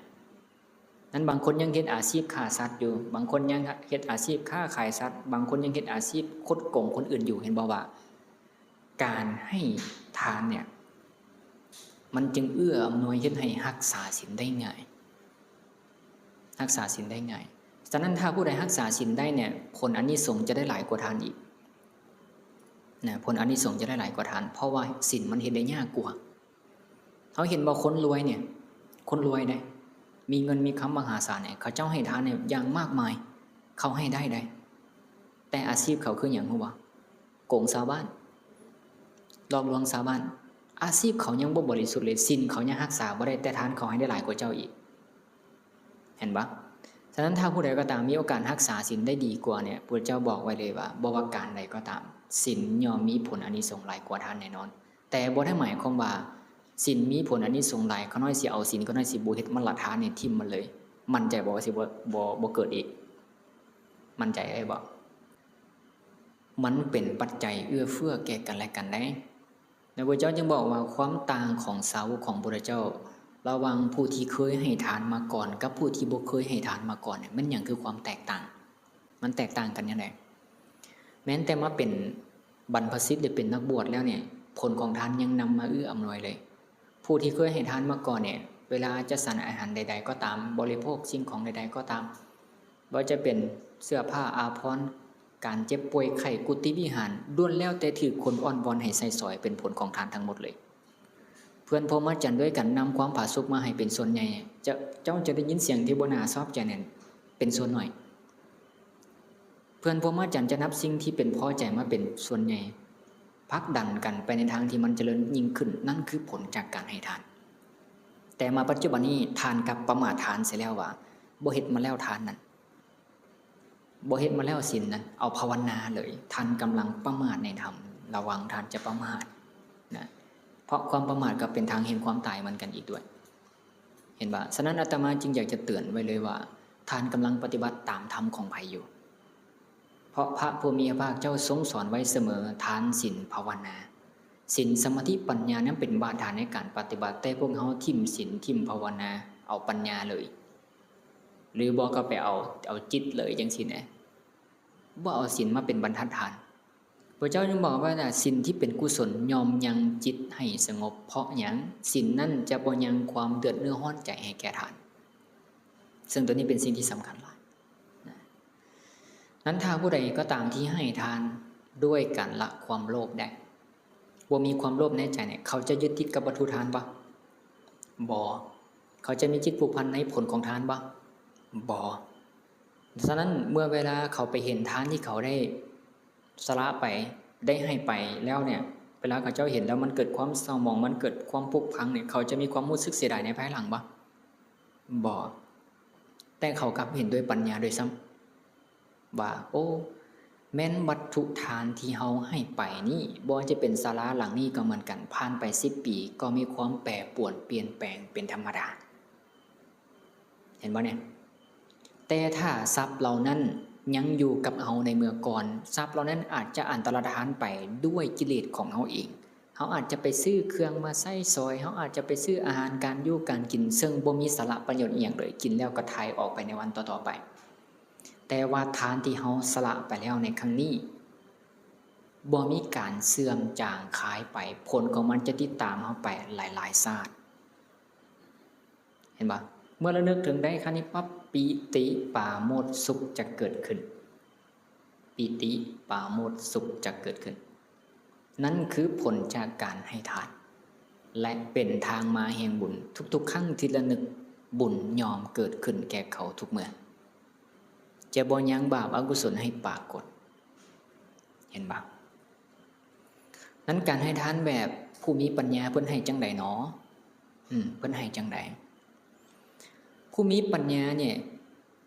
ນັ້ນບາງຄົນຍັງເຮັດອາຊີບຂ້າສັດຢູ່, ບາງຄົນຍັງເຮັດອາຊີບຄ້າຂາຍສັດ, ບາງຄົນຍັງເຮັດອາຊີບຄົດໂກງຄົນອື່ນຢູ່. ເຫັນບໍ່ວ່າການໃຫ້ທານເນ່ຍ ມັນຈຶ່ງເອື້ອອຳນວຍເຮັດໃຫ້ຮັກສາສິນໄດ້ງ່າຍ, ຮັກສາສິນໄດ້ງ່າຍ. ສະນັ້ນຖ້າຜູ້ໃດຮັກສາສິນໄດ້ເນ່ຍ, ຜົນອານິສົງຈະໄດ້ຫຼາຍກວ່າທານອີກນະ, ຜົນອານິສົງຈະໄດ້ຫຼາຍກວ່າທານ, ເພາະວ່າສິນມັນເຮັດໄດ້ຍາກກວ່າ. ເຮົາເຫັນບໍ່ ຄົນລວຍເນ່ຍ, ຄົນລວຍເດ້ ມີເງິນມີຄຳມະຫາສານເນ່ຍ, ເຂົາເຈົ້າໃຫ້ທານເນ່ຍຢ່າງມາກມາຍ, ເຂົາໃຫ້ໄດ້ໃດ໋. ແຕ່ອາຊີບເຂົາຄືຫຍັງຮູ້ບໍ່? ໂກງຊາວບ້ານ, ຫຼອກລວງຊາວບ້ານ. ອາຊີບເຂົາຍັງບໍ່ບໍລິສຸດເລີຍ, ສິນເຂົາຍັງຮັກສາບໍ່ໄດ້, ແຕ່ທານເຂົາໃຫ້ໄດ້ຫຼາຍກວ່າເຈົ້າອີກ. ເຫັນບໍ່? ສະນັ້ນຖ້າຜູ້ໃດກໍຕາມມີໂອກາດຮັກສາສິນໄດ້ດີກວ່າເນ່ຍ, ພະເຈົ້າບອກໄວ້ເລີຍວ່າ ບໍ່ວ່າການໃດກໍຕາມ, ສິນຍ່ອມມີຜົນອານິສົງຫຼາຍກວ່າທານແນ່ນອນ. ແຕ່ບໍ່ໄດ້ໝາຍຄວາມວ່າສິນມີຜົນອານິສົງຫຼາຍ, ຂ້ານ້ອຍຊິເອົາສິນ, ຂ້ານ້ອຍຊິບໍ່ເຮັດມັນລະ, ທານນີ້ຖິ້ມມັນເລີຍ. ໝັ້ນໃຈບໍ່ວ່າຊິບໍ່, ບໍ່, ບໍ່ເກີດອີກ? ໝັ້ນໃຈໄດ້ບໍ່? ມັນເປັນປັດໄຈເອື້ອເຟື້ອແກ່ກັນແລະກັນໄດ໋. ແລະ ພະເຈົ້າຈຶ່ງບອກວ່າຄວາມຕ່າງຂອງສາວົກຂອງພະເຈົ້າ ລະຫວ່າງຜູ້ທີ່ເຄີຍໃຫ້ທານມາກ່ອນກັບຜູ້ທີ່ບໍ່ເຄີຍໃຫ້ທານມາກ່ອນເນ່ຍ ແມ່ນຫຍັງຄືຄວາມແຕກຕ່າງ? ມັນແຕກຕ່າງກັນແນວໃດ? ແມ່ນແຕ່ມາເປັນບັນພະສິດ ຫຼື ເປັນນັກບວດແລ້ວເນ່ຍ ຜົນຂອງທ່ານຍັງນຳມາເອື້ອອຳນວຍເລີຍ. ຜູ້ທີ່ເຄີຍໃຫ້ທານມາກ່ອນເນ່ຍ ເວລາຈັດສັນອາຫານໃດໆກໍຕາມ, ບໍລິໂພກສິ່ງຂອງໃດໆກໍຕາມ, ບໍ່ວ່າຈະເປັນເສື້ອຜ້າອາພອນ, ການເຈັບປ່ວຍໄຂ້, ກຸຕິວິຫານ, ລ້ວນແລ້ວແຕ່ຖືກຄົນອ້ອນວອນໃຫ້ໃຊ້ສອຍ, ເປັນຜົນຂອງທ່ານທັງໝົດເລີຍ. ເພື່ອນພົມມະຈັນດ້ວຍກັນນຳຄວາມຜາສຸກມາໃຫ້ເປັນສ່ວນໃຫຍ່. ເຈົ້າ, ເຈົ້າຈະໄດ້ຍິນສຽງທີ່ບໍ່ໜ້າຊອບໃຈນັ້ນເປັນສ່ວນໜ້ອຍ. ເພື່ອນພົມມະຈັນຈະນັບສິ່ງທີ່ເປັນພໍໃຈມາເປັນສ່ວນໃຫຍ່, ຜັກດັນກັນໄປໃນທາງທີ່ມັນຈະເລີນຍິ່ງຂຶ້ນ. ນັ້ນຄືຜົນຈາກການໃຫ້ທານ. ແຕ່ມາປັດຈຸບັນນີ້ ທ່ານກັບປະໝາດທານເສຍແລ້ວວ່າ ບໍ່ເຮັດມາແລ້ວທານນັ້ນ, ບໍ່ເຮັດມາແລ້ວສິນນັ້ນ, ເອົາພາວະນາເລີຍ. ທ່ານກຳລັງປະໝາດໃນທຳ, ລະວັງທ່ານຈະປະໝາດນະ, ເພາະຄວາມປະໝາດກໍເປັນທາງແຫ່ງຄວາມຕາຍເໝືອນກັນອີກດ້ວຍ. ເຫັນບໍ່? ສະນັ້ນອາດຕະມາຈຶ່ງຢາກຈະເຕືອນໄວ້ເລີຍວ່າ ທ່ານກຳລັງປະຕິບັດຕາມທຳຂອງໃຜຢູ່? ເພາະພະຜູ້ມີພະພາກເຈົ້າຊົງສອນໄວ້ສະເໝີ ທານ, ສິນ, ພາວະນາ. ສິນ, ສະມາທິ, ປັນຍານັ້ນເປັນບາດຖານໃນການປະຕິບັດ, ແຕ່ພວກເຮົາຖິ້ມສິນ, ຖິ້ມພາວະນາ, ເອົາປັນຍາເລີຍ. ຫຼືບໍ່ກໍໄປເອົາ, ເອົາຈິດເລີຍຈັ່ງຊີ້ນະ. ບໍ່ເອົາສິນມາເປັນບັນທັດຖານ. ພະເຈົ້າຈຶ່ງບອກວ່າ ສິນທີ່ເປັນກຸສົນຍ່ອມຍັງຈິດໃຫ້ສະຫງົບ. ເພາະຫຍັງ? ສິນນັ້ນຈະບໍ່ຍັງຄວາມເດືອດເນື້ອຮ້ອນໃຈໃຫ້ແກ່ທ່ານ. ເຊິ່ງໂຕນີ້ເປັນສິ່ງທີ່ສຳຄັນຫຼາຍນະ. ນັ້ນຖ້າຜູ້ໃດກໍຕາມທີ່ໃຫ້ທານດ້ວຍການລະຄວາມໂລບໄດ້, ບໍ່ມີຄວາມໂລບໃນໃຈນີ້ ເຂົາຈະຍຶດຕິດກັບວັດຖຸທານບໍ່? ບໍ່. ເຂົາຈະມີຈິດຜູກພັນໃນຜົນຂອງທານບໍ່? ບໍ່. ສະນັ້ນ ເມື່ອເວລາເຂົາໄປເຫັນທານທີ່ເຂົາໄດ້ສະຫຼະໄປ ໄດ້ໃຫ້ໄປແລ້ວເນີ້ຍ ເວລາເຂົາເຈົ້າເຫັນແລ້ວມັນເກີດຄວາມເສົ້າໝອງ ມັນເກີດຄວາມຜຸພັງນີ້ ເຂົາຈະມີຄວາມຮູ້ສຶກເສຍດາຍໃນພາຍຫຼັງບໍ່? ບໍ່. ແຕ່ເຂົາກັບເຫັນດ້ວຍປັນຍາດ້ວຍຊ້ຳ ວ່າ ໂອ້ ແມ່ນວັດຖຸທານທີ່ເຮົາໃຫ້ໄປນີ້ ບໍ່ວ່າຈະເປັນສາລາຫຼັງນີ້ກໍເໝືອນກັນ ຜ່ານໄປສິບປີ ກໍມີຄວາມແປປວນປ່ຽນແປງເປັນທຳມະດາ. ເຫັນບໍ່ນີ້? ແຕ່ຖ້າຊັບເຫຼົ່ານັ້ນຍັງຢູ່ກັບເຮົາໃນເມື່ອກ່ອນ, ຊັບເຫຼົ່ານັ້ນອາດຈະອັນຕະລະທານໄປດ້ວຍກິເລດຂອງເຮົາເອງ. ເຮົາອາດຈະໄປຊື້ເຄື່ອງມາໃຊ້ສອຍ, ເຮົາອາດຈະໄປຊື້ອາຫານການຢູ່ການກິນ ເຊິ່ງບໍ່ມີສາລະປະໂຫຍດອີ່ຫຍັງເລີຍ, ກິນແລ້ວກໍຖ່າຍອອກໄປໃນວັນຕໍ່ໆໄປ. ແຕ່ວ່າທານທີ່ເຮົາສະຫຼະໄປແລ້ວໃນຄັ້ງນີ້ ບໍ່ມີການເສື່ອມຈາງຄາຍໄປ, ຜົນຂອງມັນຈະຕິດຕາມເຮົາໄປຫຼາຍໆຊາດ. ເຫັນບໍ່? ເມື່ອລະນຶກເຖິງໄດ້ຂັ້ນນີ້ປັບ ປີຕິປາໂມດສຸກຈະເກີດຂຶ້ນ. ປີຕິປາໂມດສຸກຈະເກີດຂຶ້ນ. ນັ້ນຄືຜົນຈາກການໃຫ້ທານ ແລະ ເປັນທາງມາແຫ່ງບຸນ. ທຸກໆຄັ້ງທີ່ລະນຶກ, ບຸນຍ່ອມເກີດຂຶ້ນແກ່ເຂົາທຸກເມື່ອ. ຈະບໍ່ຍັງບາບອະກຸສົນໃຫ້ປາກົດ. ເຫັນບໍ່? ນັ້ນການໃຫ້ທານແບບຜູ້ມີປັນຍາເພິ່ນໃຫ້ຈັ່ງໃດໜໍ? ອືມ ເພິ່ນໃຫ້ຈັ່ງໃດ? ຜູ້ມີປັນຍານີ້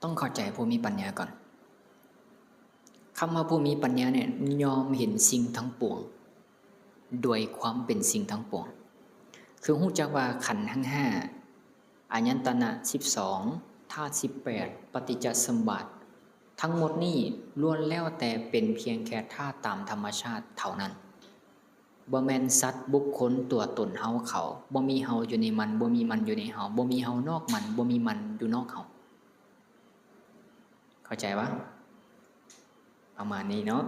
ຕ້ອງເຂົ້າໃຈຜູ້ມີປັນຍາກ່ອນ. ຄຳວ່າຜູ້ມີປັນຍານີ້ ຍ່ອມເຫັນສິ່ງທັງປວງ ໂດຍຄວາມເປັນສິ່ງທັງປວງ ຄືຮູ້ຈັກວ່າຂັນທັງຫ້າ ອາຍະຕະນະສິບສອງ ທາດສິບແປດ ປະຕິດຈະສຳບາດ ທັງໝົດນີ້ລ້ວນແລ້ວແຕ່ເປັນພຽງແຄ່ທາດຕາມທຳມະຊາດເທົ່ານັ້ນ. ບໍ່ແມ່ນສັດ, ບຸກຄົນ, ຕົວຕົນ, ເຮົາ, ເຂົາ. ບໍ່ມີເຮົາຢູ່ໃນມັນ, ບໍ່ມີມັນຢູ່ໃນເຮົາ. ບໍ່ມີເຮົານອກມັນ, ບໍ່ມີມັນຢູ່ນອກເຮົາ. ເຂົ້າໃຈບໍ່? ປະມານນີ້ເນາະ.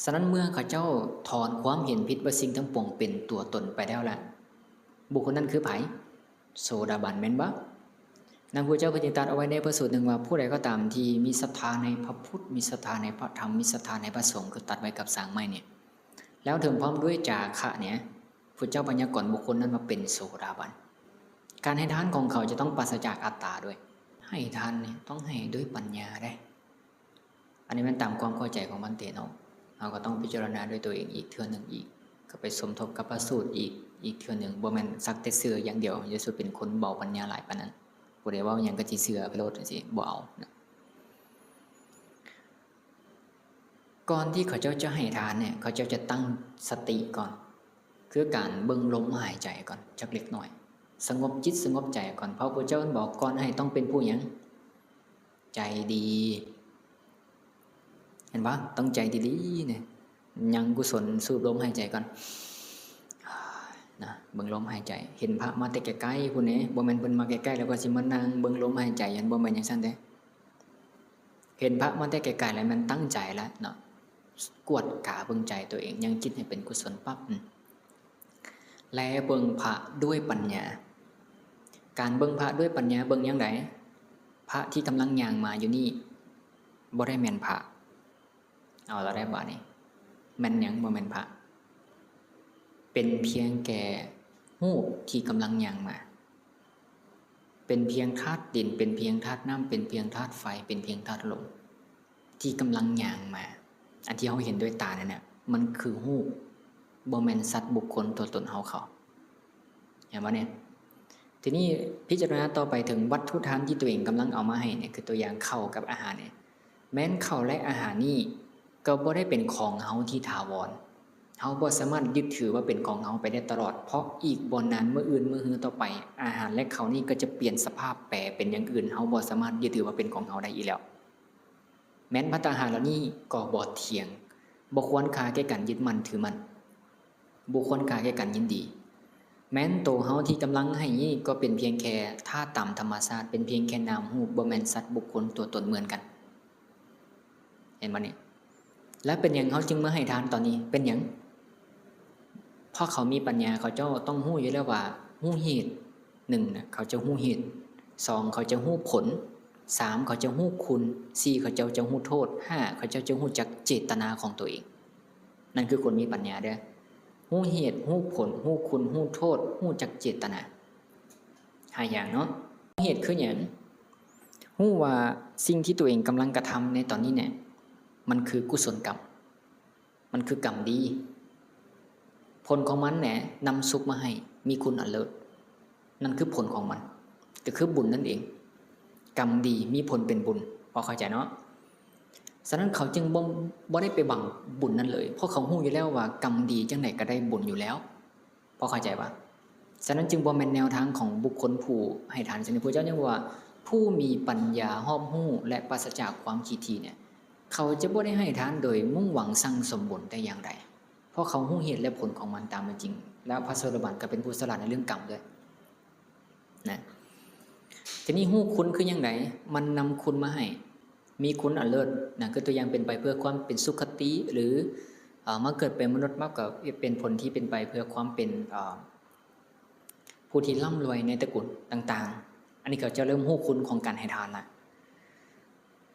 ສະນັ້ນເມື່ອເຂົາເຈົ້າຖອນຄວາມເຫັນຜິດວ່າສິ່ງທັງປວງເປັນຕົວຕົນໄປແລ້ວລະ, ບຸກຄົນນັ້ນຄືໃຜ? ໂສດາບັນແມ່ນບໍ່? ນຳພະເຈົ້າເພິ່ນຈຶ່ງຕັດເອົາໄວ້ໃນພະສູດໜຶ່ງວ່າ ຜູ້ໃດກໍຕາມທີ່ມີສັດທາໃນພະພຸດ, ມີສັດທາໃນພະທຳ, ມີສັດທາໃນພະສົງ, ຄືຕັດໄວ້ກັບສາງໄມ້ນີ້ ແລ້ວເຖິງພ້ອມດ້ວຍຈາຄະເນຍ, ພະເຈົ້າໄວຍາກອນບຸກຄົນນັ້ນວ່າເປັນໂສດາບັນ. ການໃຫ້ທານຂອງເຂົາຈະຕ້ອງປາສະຈາກອັດຕາດ້ວຍ. ໃຫ້ທານນີ້ຕ້ອງໃຫ້ດ້ວຍປັນຍາເດ້. ອັນນີ້ແມ່ນຕາມຄວາມເຂົ້າໃຈຂອງບັນເຕເນາະ. ເຮົາກໍຕ້ອງພິຈາລະນາດ້ວຍຕົວເອງອີກເທື່ອໜຶ່ງອີກ, ກໍໄປສົມທົບກັບພະສູດອີກ, ອີກເທື່ອໜຶ່ງ. ບໍ່ແມ່ນສັກແຕ່ເຊື່ອຢ່າງດຽວ, ຢ່າສູ່ເປັນຄົນເບົາປັນຍາຫຼາຍປານນັ້ນ. ຜູ້ໃດເວົ້າຫຍັງກໍຊິເຊື່ອໄປໂລດຈັ່ງຊີ້, ບໍ່ເອົານະ. ກ່ອນທີ່ເຂົາເຈົ້າຈະໃຫ້ທານເນຍ, ເຂົາເຈົ້າຈະຕັ້ງສະຕິກ່ອນ, ຄືການເບິ່ງລົມຫາຍໃຈກ່ອນຈັກເລັກນ້ອຍ, ສະຫງົບຈິດສະຫງົບໃຈກ່ອນ. ພະພຸດທະເຈົ້າເພິ່ນບອກ, ກ່ອນໃຫ້ຕ້ອງເປັນຜູ້ຫຍັງ? ໃຈດີ. ເຫັນບໍ່? ຕ້ອງໃຈດີໆເນຍ. ຍັງກຸສົນ, ສູບລົມຫາຍໃຈກ່ອນ ນະ, ເບິ່ງລົມຫາຍໃຈ. ເຫັນພະມາແຕ່ໄກໆພຸ້ນເດ, ບໍ່ແມ່ນເພິ່ນມາໃກ້ໆ ແລ້ວກໍຊິມານັ່ງເບິ່ງລົມຫາຍໃຈ, ບໍ່ແມ່ນຈັ່ງຊັ້ນເດ້. ເຫັນພະມາແຕ່ໄກໆ ແລ້ວແມ່ນຕັ້ງໃຈແລ້ວເນາະ, ກວດກາເບິ່ງໃຈຕົວເອງ, ຍັງຈິດໃຫ້ເປັນກຸສົນປັບ ແລເບິ່ງພະດ້ວຍປັນຍາ. ການເບິ່ງພະດ້ວຍປັນຍາເບິ່ງຢ່າງໃດ? ພະທີ່ກຳລັງຍ່າງມາຢູ່ນີ້ ບໍ່ໄດ້ແມ່ນພະ. ເອົາລະໄດ໋ບາດນີ້, ແມ່ນຫຍັງບໍ່ແມ່ນພະ? ເປັນພຽງແຕ່ຮູບທີ່ກຳລັງຍ່າງມາ. ເປັນພຽງທາດດິນ, ເປັນພຽງທາດນ້ຳ, ເປັນພຽງທາດໄຟ, ເປັນພຽງທາດລົມ ທີ່ກຳລັງຍ່າງມາ. ອັນທີ່ເຮົາເຫັນດ້ວຍຕານັ້ນນະ, ມັນຄືຮູບ, ບໍ່ແມ່ນສັດ, ບຸກຄົນ, ຕົວຕົນ, ເຮົາ, ເຂົາ. ເຫັນບໍ່ນີ້? ທີນີ້ພິຈາລະນາຕໍ່ໄປເຖິງວັດຖຸທານທີ່ຕົວເອງກຳລັງເອົາມາໃຫ້ນີ້, ຄືຕົວຢ່າງເຂົ້າກັບອາຫານນີ້. ແມ່ນເຂົ້າ ແລະ ອາຫານນີ້ກໍບໍ່ໄດ້ເປັນຂອງເຮົາທີ່ຖາວອນ. ເຮົາບໍ່ສາມາດຍຶດຖືວ່າເປັນຂອງເຮົາໄປໄດ້ຕະຫຼອດ, ເພາະອີກບໍ່ນານ, ມື້ອື່ນ, ມື້ຮືຕໍ່ໄປ, ອາຫານ ແລະ ເຂົ້ານີ້ກໍຈະປ່ຽນສະພາບແປເປັນຢ່າງອື່ນ, ເຮົາບໍ່ສາມາດຍຶດຖືວ່າເປັນຂອງເຮົາໄດ້ອີກແລ້ວ. ແມ່ນພັດຕາຫານເຫຼົ່ານີ້ກໍບໍ່ທ່ຽງ, ບໍ່ຄວນຄ່າແກ່ການຍຶດໝັ້ນຖືໝັ້ນ, ບໍ່ຄວນຄ່າແກ່ການຍິນດີ. ແມ່ນໂຕເຮົາທີ່ກຳລັງໃຫ້ນີ້ກໍເປັນພຽງແຄ່ທາດຕາມທຳມະຊາດ, ເປັນພຽງແຄ່ນາມຮູບ, ບໍ່ແມ່ນສັດ, ບຸກຄົນ, ຕົວຕົນເໝືອນກັນ. ເຫັນບໍ່ນີ້? ແລ້ວເປັນຫຍັງເຮົາຈຶ່ງມາໃຫ້ທານຕອນນີ້? ເປັນຫຍັງ? ເພາະເຂົາມີປັນຍາ, ເຂົາເຈົ້າຕ້ອງຮູ້ຢູ່ແລ້ວວ່າ ຮູ້ເຫດ, ໜຶ່ງນະ ເຂົາຈະຮູ້ເຫດ, ສອງ ເຂົາຈະຮູ້ຜົນ, ສາມ ເຂົາຈະຮູ້ຄຸນ, ສີ່ ເຂົາເຈົ້າຈະຮູ້ໂທດ, ຫ້າ ເຂົາເຈົ້າຈະຮູ້ຈັກເຈດຕະນາຂອງຕົວເອງ. ນັ້ນຄືຄົນມີປັນຍາເດີ້. ຮູ້ເຫດ ຮູ້ຜົນ ຮູ້ຄຸນ ຮູ້ໂທດ ຮູ້ຈັກເຈດຕະນາ. ຫ້າຢ່າງເນາະ. ເຫດຄືຫຍັງ? ຮູ້ວ່າສິ່ງທີ່ຕົວເອງກຳລັງກະທຳໃນຕອນນີ້ແນ່ ມັນຄືກຸສົນກຳ. ມັນຄືກຳດີ. ຜົນຂອງມັນແນ່ນຳສຸກມາໃຫ້ ມີຄຸນອັນເລີດ. ນັ້ນຄືຜົນຂອງມັນ ກໍຄືບຸນນັ້ນເອງ. ກຳດີມີຜົນເປັນບຸນ. ພໍເຂົ້າໃຈເນາະ? ສະນັ້ນເຂົາຈຶ່ງບໍ່ ບໍ່ໄດ້ໄປຫວັງບຸນນັ້ນເລີຍ ເພາະເຂົາຮູ້ຢູ່ແລ້ວວ່າກຳດີຈັ່ງໃດກໍໄດ້ບຸນຢູ່ແລ້ວ. ພໍເຂົ້າໃຈປະ? ສະນັ້ນຈຶ່ງບໍ່ແມ່ນແນວທາງຂອງບຸກຄົນຜູ້ໃຫ້ທານ. ສະນັ້ນພະເຈົ້າຍັງວ່າ ຜູ້ມີປັນຍາຮອບຮູ້ ແລະ ປາສະຈາກຄວາມຂີ້ຖີ່ເນ່ຍ ເຂົາຈະບໍ່ໄດ້ໃຫ້ທານໂດຍມຸ່ງຫວັງສັ່ງສົມບຸນແຕ່ຢ່າງໃດ ເພາະເຂົາຮູ້ເຫດ ແລະ ຜົນຂອງມັນຕາມເປັນຈິງ. ແລ້ວພະໂສດາບັນກໍເປັນຜູ້ສະຫຼາດໃນເລື່ອງກຳດ້ວຍນະ. ທີນີ້ຮູ້ຄຸນຄືຫຍັງໃດ? ມັນນຳຄຸນມາໃຫ້ ມີຄຸນອັນເລີດນະ ຄືຕົວຢ່າງເປັນໄປເພື່ອຄວາມເປັນສຸຄະຕິ ຫຼື ເອີ ມາເກີດເປັນມະນຸດ ມາກໍເປັນຜົນທີ່ເປັນໄປເພື່ອຄວາມເປັນ ເອີ ຜູ້ທີ່ລ່ຳລວຍໃນຕະກຸນຕ່າງໆ. ອັນນີ້ເຂົາເຈົ້າເລີ່ມຮູ້ຄຸນຂອງການໃຫ້ທານລະ.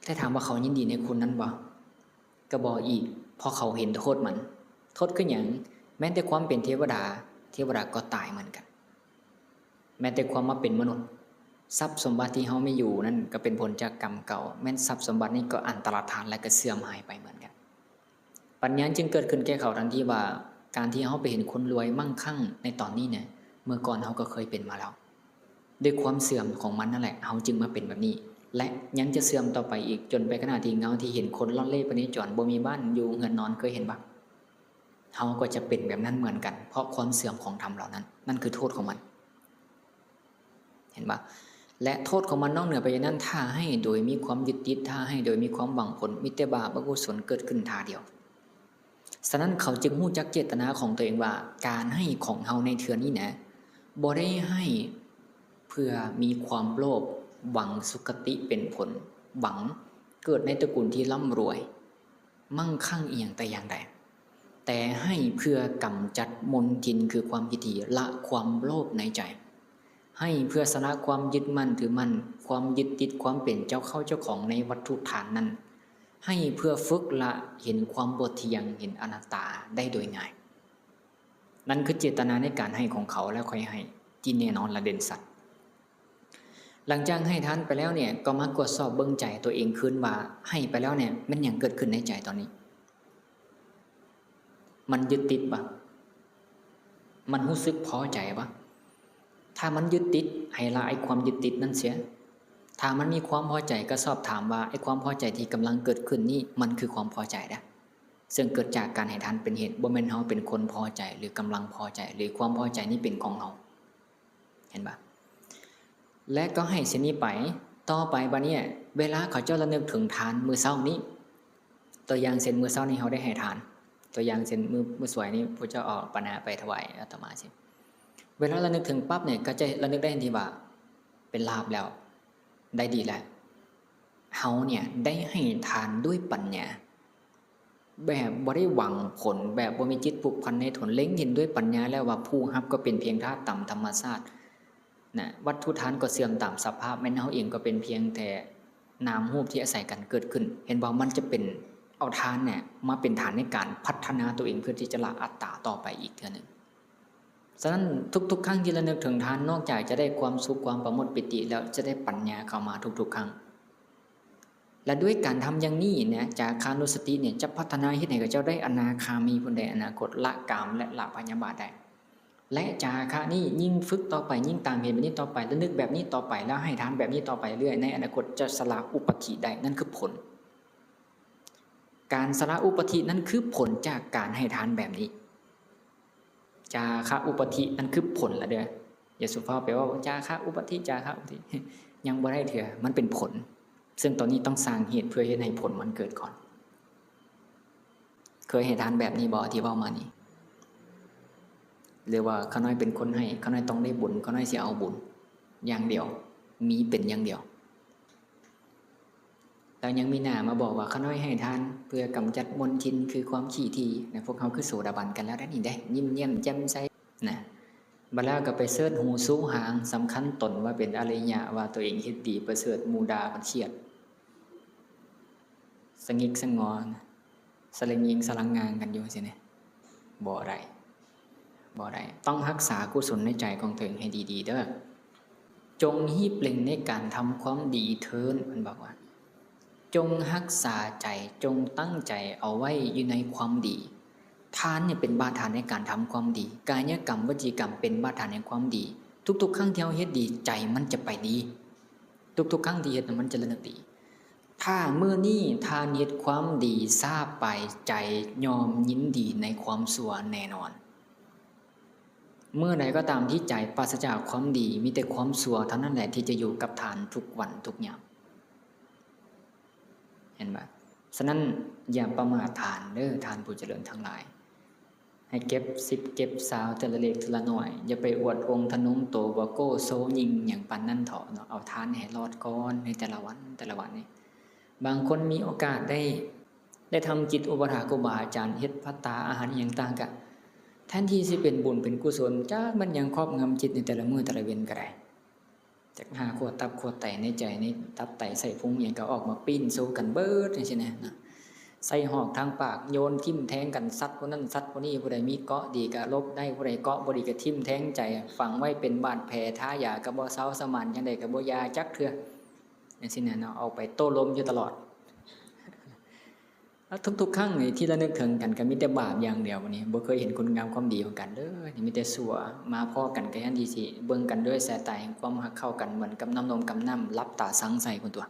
ແຕ່ຖາມວ່າເຂົາຍິນດີໃນຄຸນນັ້ນບໍ່? ກໍບໍ່ອີກ ເພາະເຂົາເຫັນໂທດມັນ. ໂທດຄືຫຍັງ? ແມ້ແຕ່ຄວາມເປັນເທວະດາ, ເທວະດາກໍຕາຍເໝືອນກັນ. ແມ້ແຕ່ຄວາມມາເປັນມະນຸດ, ຊັບສົມບັດທີ່ເຮົາມີຢູ່ນັ້ນກໍເປັນຜົນຈາກກຳເກົ່າ, ແມ່ນຊັບສົມບັດນີ້ກໍອັນຕະລະທານ ແລະ ກໍເສື່ອມຫາຍໄປເໝືອນກັນ. ປັນຍາຈຶ່ງເກີດຂຶ້ນແກ່ເຂົາທັນທີວ່າ ການທີ່ເຮົາໄປເຫັນຄົນລວຍມັ່ງຄັ່ງໃນຕອນນີ້ນະ, ເມື່ອກ່ອນເຮົາກໍເຄີຍເປັນມາແລ້ວ. ດ້ວຍຄວາມເສື່ອມຂອງມັນນັ້ນແຫຼະ ເຮົາຈຶ່ງມາເປັນແບບນີ້ ແລະ ຍັງຈະເສື່ອມຕໍ່ໄປອີກ ຈົນໄປຂະນະທີ່ເງົາທີ່ເຫັນຄົນລ່ອນເລ່ພະເນຈອນ ບໍ່ມີບ້ານຢູ່ເຮືອນນອນ ເຄີຍເຫັນບໍ່? ເຮົາກໍຈະເປັນແບບນັ້ນເໝືອນກັນ ເພາະຄວາມເສື່ອມຂອງທຳເຫຼົ່ານັ້ນ. ນັ້ນຄືໂທດຂອງມັນ. ເຫັນບໍ່? ແລະ ໂທດຂອງມັນນອກເໜືອໄປຈາກນັ້ນ ຖ້າໃຫ້ໂດຍມີຄວາມຍຶດຕິດ, ຖ້າໃຫ້ໂດຍມີຄວາມຫວັງຜົນ, ມີແຕ່ບາບອະກຸສົນເກີດຂຶ້ນທ່າດຽວ. ສະນັ້ນເຂົາຈຶ່ງຮູ້ຈັກເຈດຕະນາຂອງຕົວເອງວ່າ ການໃຫ້ຂອງເຮົາໃນເທື່ອນີ້ນະ ບໍ່ໄດ້ໃຫ້ເພື່ອມີຄວາມໂລບ, ຫວັງສຸຄະຕິເປັນຜົນ, ຫວັງເກີດໃນຕະກຸນທີ່ລ່ຳລວຍ, ມັ່ງຄັ່ງອີ່ຫຍັງແຕ່ຢ່າງໃດ, ແຕ່ໃຫ້ເພື່ອກຳຈັດມົນທິນ ຄືຄວາມຄິດທີ່ ລະຄວາມໂລບໃນໃຈ, ໃຫ້ເພື່ອຊະລະຄວາມຍຶດໝັ້ນຖືໝັ້ນ, ຄວາມຍຶດຕິດຄວາມເປັນເຈົ້າເຂົ້າເຈົ້າຂອງໃນວັດຖຸທານນັ້ນ, ໃຫ້ເພື່ອຝຶກລະເຫັນຄວາມບໍ່ທ່ຽງ, ເຫັນອະນັດຕາໄດ້ໂດຍງ່າຍ. ນັ້ນຄືເຈດຕະນາໃນການໃຫ້ຂອງເຂົາ ແລະ ຂ້ອຍໃຫ້ທີ່ແນ່ນອນ ແລະ ເດັ່ນຊັດ. ຫຼັງຈາກໃຫ້ທານໄປແລ້ວເນ່ຍ ກໍມາກວດສອບເບິ່ງໃຈຕົວເອງຄືນວ່າ ໃຫ້ໄປແລ້ວເນ່ຍ ແມ່ນຫຍັງເກີດຂຶ້ນໃນໃຈຕອນນີ້? ມັນຍຶດຕິດບໍ່? ມັນຮູ້ສຶກພໍໃຈບໍ່? ຖ້າມັນຍຶດຕິດ ໃຫ້ລະໄອ້ຄວາມຍຶດຕິດນັ້ນເສຍ. ຖ້າມັນມີຄວາມພໍໃຈ ກໍສອບຖາມວ່າ ໄອ້ຄວາມພໍໃຈທີ່ກຳລັງເກີດຂຶ້ນນີ້ ມັນຄືຄວາມພໍໃຈເດ້. ເຊິ່ງເກີດຈາກການໃຫ້ທານເປັນເຫດ, ບໍ່ແມ່ນເຮົາເປັນຄົນພໍໃຈ ຫຼື ກຳລັງພໍໃຈ ຫຼື ຄວາມພໍໃຈນີ້ເປັນຂອງເຮົາ. ເຫັນບໍ່? ແລະ ກໍໃຫ້ເຊັ່ນນີ້ໄປ. ຕໍ່ໄປບາດນີ້ ເວລາເຂົາເຈົ້າລະນຶກເຖິງທານມື້ເຊົ້ານີ້, ຕົວຢ່າງເຊັ່ນ ມື້ເຊົ້ານີ້ເຮົາໄດ້ໃຫ້ທານ, ຕົວຢ່າງເຊັ່ນ ມື້ ມື້ສວຍນີ້ ພວກເຈົ້າເອົາປານາໄປຖວາຍອາດຕະມາຊີ້. ເວລາລະນຶກເຖິງປັບນີ້ ກໍຈະລະນຶກໄດ້ທັນທີວ່າ ເປັນລາບແລ້ວ, ໄດ້ດີແລ້ວ. ເຮົາເນ່ຍໄດ້ໃຫ້ທານດ້ວຍປັນຍາ. ແບບບໍ່ໄດ້ຫວັງຜົນ, ແບບບໍ່ມີຈິດຜູກພັນໃນຜົນ, ເລັງເຫັນດ້ວຍປັນຍາແລ້ວວ່າຜູ້ຮັບກໍເປັນພຽງທາດຕາມທຳມະຊາດນະ, ວັດຖຸທານກໍເສື່ອມຕາມສະພາບ, ແມ່ນເຮົາເອງກໍເປັນພຽງແຕ່ນາມຮູບທີ່ອາໄສກັນເກີດຂຶ້ນ. ເຫັນບໍ່? ມັນຈະເປັນ ເອົາທານເນ່ຍມາເປັນຖານໃນການພັດທະນາຕົວເອງ ເພື່ອທີ່ຈະລະອັດຕາຕໍ່ໄປອີກເທື່ອໜຶ່ງ. ສະນັ້ນ ທຸກໆຄັ້ງທີ່ລະນຶກເຖິງທານ, ນອກຈາກຈະໄດ້ຄວາມສຸກ, ຄວາມປະໂມດປີຕິແລ້ວ, ຈະໄດ້ປັນຍາເຂົ້າມາທຸກໆຄັ້ງ. ແລະ ດ້ວຍການທຳຢ່າງນີ້ນະ ຈາຄານຸສະຕິນີ້ຈະພັດທະນາເຮັດໃຫ້ເຂົາເຈົ້າໄດ້ອະນາຄາມີພຸ້ນໃດ ອະນາຄົດ ລະກາມ ແລະ ລະພະຍາບາດໄດ້. ແລະ ຈາຄະນີ້ຍິ່ງຝຶກຕໍ່ໄປ, ຍິ່ງຕາມເຫັນແບບນີ້ຕໍ່ໄປ, ລະນຶກແບບນີ້ຕໍ່ໄປ, ແລ້ວໃຫ້ທານແບບນີ້ຕໍ່ໄປເລື້ອຍ, ໃນອະນາຄົດຈະສະຫຼະອຸປາທິໄດ້. ນັ້ນຄືຜົນ. ການສະຫຼະອຸປາທິນັ້ນຄືຜົນຈາກການໃຫ້ທານແບບນີ້. ຈາຄະອຸປາທິ ນັ້ນຄືຜົນລະເດີ້. ຢ່າສູ່ຟ້າວໄປເວົ້າ ຈາຄະອຸປາທິ ຈາຄະອຸປາທິ ຍັງບໍ່ໄດ້ເທື່ອ, ມັນເປັນຜົນ. ເຊິ່ງຕອນນີ້ຕ້ອງສ້າງເຫດເພື່ອເຮັດໃຫ້ຜົນມັນເກີດກ່ອນ. ເຄີຍໃຫ້ທານແບບນີ້ບໍ່ ທີ່ເວົ້າມານີ້? ຫຼືວ່າຂ້ານ້ອຍເປັນຄົນໃຫ້, ຂ້ານ້ອຍຕ້ອງໄດ້ບຸນ, ຂ້ານ້ອຍຊິເອົາບຸນຢ່າງດຽວ, ມີເປັນຢ່າງດຽວ? ແລ້ວຍັງມີໜ້າມາບອກວ່າ ຂ້ານ້ອຍໃຫ້ທານເພື່ອກຳຈັດມົນທິນ ຄືຄວາມຂີ້ຖີ່ນະ. ພວກເຮົາຄືໂສດາບັນກັນແລ້ວໄດ໋ນີ້ເດ້, ຍິ້ມແຍ້ມແຈ່ມໃສນະ. ບັດແລ້ວກໍໄປເສີດຫູສູຫາງ, ສຳຄັນຕົນວ່າເປັນອະລິຍະ, ວ່າຕົວເອງເຮັດດີປະເສີດ, ໝູ່ດ່າພັດຄຽດ, ສະຫງິກສະຫງໍ, ສະເລັງຍິງສະລັງງາງກັນຢູ່ຊີ້ນະ. ບໍ່ໄດ້. ບໍ່ໄດ້. ຕ້ອງຮັກສາກຸສົນໃນໃຈຂອງຕົວເອງໃຫ້ດີໆເດີ້. ຈົ່ງຮີບເລັ່ງໃນການທຳຄວາມດີເທີ້ນ, ເພິ່ນບອກວ່າ ຈົ່ງຮັກສາໃຈ, ຈົ່ງຕັ້ງໃຈເອົາໄວ້ຢູ່ໃນຄວາມດີ. ທານນີ້ເປັນບາດຖານໃນການທຳຄວາມດີ. ກາຍະກຳ, ວະຈີກຳ ເປັນບາດຖານແຫ່ງຄວາມດີ. ທຸກໆຄັ້ງທີ່ເຮົາເຮັດດີ, ໃຈມັນຈະໄປດີ. ທຸກໆຄັ້ງທີ່ເຮັດນະ ມັນຈະລະນຶກດີ. ຖ້າມື້ນີ້ທ່ານເຮັດຄວາມດີຊ້າໄປ, ໃຈຍ່ອມຍິນດີໃນຄວາມຊົ່ວແນ່ນອນ. ເມື່ອໃດກໍຕາມທີ່ໃຈປາສະຈາກຄວາມດີ, ມີແຕ່ຄວາມຊົ່ວເທົ່ານັ້ນແຫຼະທີ່ຈະຢູ່ກັບທ່ານທຸກວັນທຸກຍາມ. ເຫັນບໍ່? ສະນັ້ນ ຢ່າປະໝາດທ່ານເດີ້ ທ່ານຜູ້ຈະເລີນທັງຫຼາຍ. ໃຫ້ເກັບສິບເກັບຊາວ ເທື່ອລະເລັກເທື່ອລະໜ້ອຍ. ຢ່າໄປອວດອົງທະນົງໂຕ ບໍ່ໂກ້ໂຊຍິງຫຍັງປານນັ້ນເຖາະເນາະ. ເອົາທານໃຫ້ຮອດກ່ອນໃນແຕ່ລະວັນ, ແຕ່ລະວັນນີ້. ບາງຄົນມີໂອກາດໄດ້ ໄດ້ທຳກິດອຸປະຖາກຄູບາອາຈານ, ເຮັດພັດຕາອາຫານອີ່ຫຍັງຕ່າງ, ກະແທນທີ່ຊິເປັນບຸນເປັນກຸສົນ, ຈັກມັນຫຍັງຄອບງຳຈິດໃນແຕ່ລະມື້ແຕ່ລະເວັນກໍໄດ້. ຈັກຫາຂົ້ວຕັບຂົ້ວໄຕໃນໃຈ, ໃນຕັບໄຕໄສ້ພຸງຫຍັງກໍອອກມາປີ້ນໂຊກັນເບິດຈັ່ງຊີ້ນະ. ໃສ່ຫອກທາງປາກ, ໂຍນຖິ້ມແທງກັນ, ສັດຜູ້ນັ້ນສັດຜູ້ນີ້, ຜູ້ໃດມີເກາະດີກໍຫຼົບໄດ້, ຜູ້ໃດເກາະບໍ່ດີກໍຖິ້ມແທງໃຈ, ຝັງໄວ້ເປັນບາດແຜ, ທາຢາກໍບໍ່ເຊົາ, ສະໝານຈັ່ງໃດກໍບໍ່ຢ່າຈັກເທື່ອ. ຈັ່ງຊີ້ນະເນາະ, ເອົາໄປໂຕ້ລົມຢູ່ຕະຫຼອດ. ແລ້ວທຸກໆຄັ້ງນີ້ທີ່ລະນຶກເຖິງກັນ ກໍມີແຕ່ບາບຢ່າງດຽວ. ບັດນີ້ບໍ່ເຄີຍເຫັນຄຸນງາມຄວາມດີຂອງກັນເລີຍ, ມີແຕ່ຊົ່ວ. ມາພໍ້ກັນກໍແທນທີ່ຊິເບິ່ງກັນດ້ວຍສາຍຕາແຫ່ງຄວາມຮັກເຂົ້າກັນ ເໝືອນກັບນ້ຳນົມກັບນ້ຳ, ຫຼັບຕາຊັງໃສ່ພຸ້ນຕົວະ.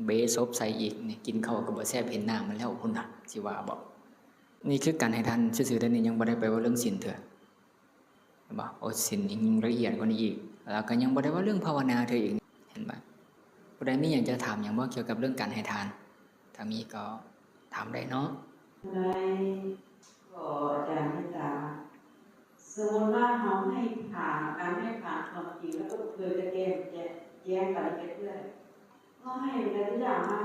ເບສົບໃສ່ອີກ, ນີ້ກິນເຂົ້າກໍບໍ່ແຊບ, ເຫັນໜ້າມັນແລ້ວພຸ້ນນະ, ຊິວ່າບໍ່? ນີ້ຄືການໃຫ້ທານຊື່ໆເດ້, ນີ້ຍັງບໍ່ໄດ້ໄປເວົ້າເລື່ອງສິນເທື່ອ. ເຫັນບໍ່? ໂອ້ ສິນນີ້ຍິ່ງລະອຽດກວ່ານີ້ອີກ, ແລ້ວກໍຍັງບໍ່ໄດ້ເວົ້າເລື່ອງພາວະນາເທື່ອອີກ. ເຫັນບໍ່? ຜູ້ໃດມີຫຍັງຈະຖາມຫຍັງບໍ່ ກ່ຽວກັບເລື່ອງການໃຫ້ທານ? ຖ້າມີກໍຖາມໄດ້ເນາະ. ໄດ້ ຂໍອາຈານເມດຕາ, ສົມມຸດວ່າເຮົາໃຫ້ທານ, ການໃຫ້ທານຄວາມຈິງ ແລ້ວກໍບໍ່ເຄີຍຈະແຈ້ງ, ແຈ້ງ, ແຈ້ງປານນີ້ຈັກເທື່ອ. ເຮົາໃຫ້ແຕ່ຕົວຢ່າງວ່າ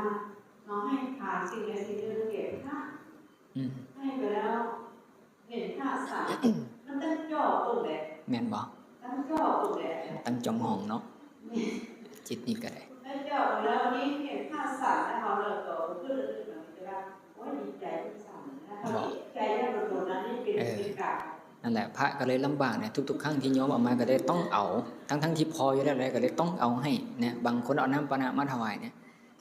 ເຮົາໃຫ້ທານສິ່ງໃດສິ່ງໜຶ່ງແກ່ພະ, ອືມ ໃຫ້ໄປແລ້ວ ເຫັນພະສັງ ມັນຕັ້ງຈ່ອຕົງແຫຼະ ແມ່ນບໍ່? ຕັ້ງຈ່ອຕົງແຫຼະ ຕັ້ງຈ້ອງຫ້ອງເນາະ ແມ່ນ ຈິດນີ້ກໍໄດ້ ຕັ້ງຈ່ອຕົງແລ້ວ ນີ້ເຫັນພະສັງແລ້ວ ເຮົາເລີຍກໍຂຶ້ນເລີຍ ແຕ່ວ່າ ໂອ້ຍ ດີໃຈພະສັງ ແລ້ວເຮົາດີໃຈແລ້ວ ໂດນໆ ອັນນີ້ເປັນ ເອີ ເປັນການ ນັ້ນແຫຼະ ພະກໍເລີຍລຳບາກນະ ທຸກໆຄັ້ງທີ່ໂຍມເອົາມາກໍໄດ້ຕ້ອງເອົາ ທັງໆທີ່ພໍຢູ່ແລ້ວ ກໍເລີຍຕ້ອງເອົາໃຫ້ນະ ບາງຄົນເອົານ້ຳປານະມາຖວາຍນະ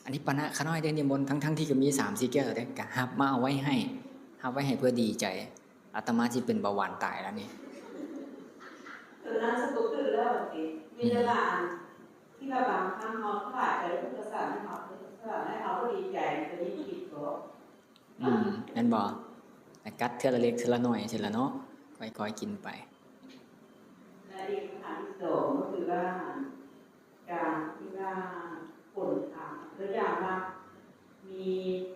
ອັນນີ້ປານະຂ້ານ້ອຍໄດ້ນິມົນ ທັງໆທີ່ກໍມີສາມສີ່ແກ້ວແລ້ວເດ້ ກໍຮັບມາເອົາໄວ້ໃຫ້ ຮັບໄວ້ໃຫ້ເພື່ອດີໃຈ ອາດຕະມາຊິເປັນເບົາຫວານຕາຍແລ້ວນີ້ ຕົວນັ້ນສະກຸດຂຶ້ນແລ້ວຕິ ມີແຕ່ວ່າ ອືມ ທີ່ວ່າບາງຄັ້ງເຮົາຖວາຍໄປເພິ່ນກໍສັ່ນໃຫ້ເຮົາ ເພິ່ນກໍສັ່ນໃຫ້ເຮົາບໍ່ດີໃຈ ຕົວນີ້ຜິດບໍ່? ອືມ ແມ່ນບໍ່? ກັດເທື່ອລະເລັກເທື່ອລະໜ້ອຍຊີ້ລະເນາະ ຄ່ອຍໆກິນໄປ ແລະ ອີກຄຳຖາມທີສອງກໍຄືວ່າ ການທີ່ວ່າຄົນຖາມ ຕົວຢ່າງວ່າ ມີ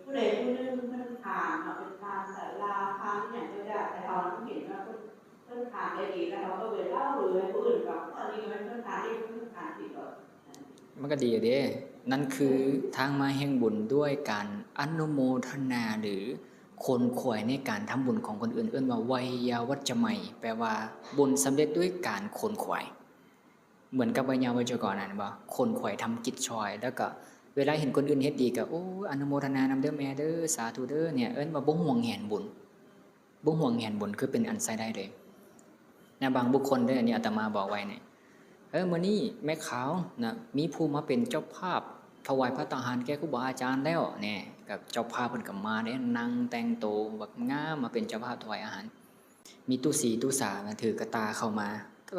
ຜູ້ໃດຜູ້ໜຶ່ງເພິ່ນຖາມເນາະ ເພິ່ນຖາມສາລາ ຖາມອີ່ຫຍັງກໍແລ້ວ ແຕ່ເຮົາເຫັນວ່າເພິ່ນ ເພິ່ນຖາມໄດ້ດີ ແລ້ວເຮົາກໍໄປເລົ່າຫຼືໃຫ້ຜູ້ອື່ນຟັງ ອັນນີ້ກໍແມ່ນເພິ່ນຖາມເອງ ເພິ່ນຖາມຜິດບໍ່? ມັນກໍດີເດ້ ນັ້ນຄືທາງມາແຫ່ງບຸນດ້ວຍການອະນຸໂມທະນາ ຫຼື ຂົນຂວາຍໃນການທຳບຸນຂອງຄົນອື່ນ ເອີ້ນວ່າໄວຍາວັດຈະໄມ ແປວ່າບຸນສຳເລັດດ້ວຍການຂົນຂວາຍ ເໝືອນກັບໄວຍາວັດຈະກອນນັ້ນບໍ່ ຂົນຂວາຍທຳກິດຊ່ອຍ ແລ້ວກໍເວລາເຫັນຄົນອື່ນເຮັດດີກໍ ໂອ້ ອະນຸໂມທະນານຳເດີ້ແມ່ເດີ້ ສາທຸເດີ້ ນີ້ເອີ້ນວ່າບໍ່ຫວງແຫນບຸນ ບໍ່ຫວງແຫນບຸນ ຄືເປັນອັນໃຊ້ໄດ້ເລີຍນະ ບາງບຸກຄົນເດີ້ ອັນນີ້ອາດຕະມາບອກໄວ້ນີ້ ເອີ ມື້ນີ້ແມ່ຂາວນະ ມີຜູ້ມາເປັນເຈົ້າພາບຖວາຍພັດຕາຫານແກ່ຄູບາອາຈານແລ້ວ ແນ່ ກໍເຈົ້າພາບເພິ່ນກໍມາເດ້ ນັ່ງແຕ່ງໂຕແບບງາມ ມາເປັນເຈົ້າພາບຖວາຍອາຫານ ມີຕູ້ສີຕູ້ສານະ ຖືກະຕ່າເຂົ້າມາ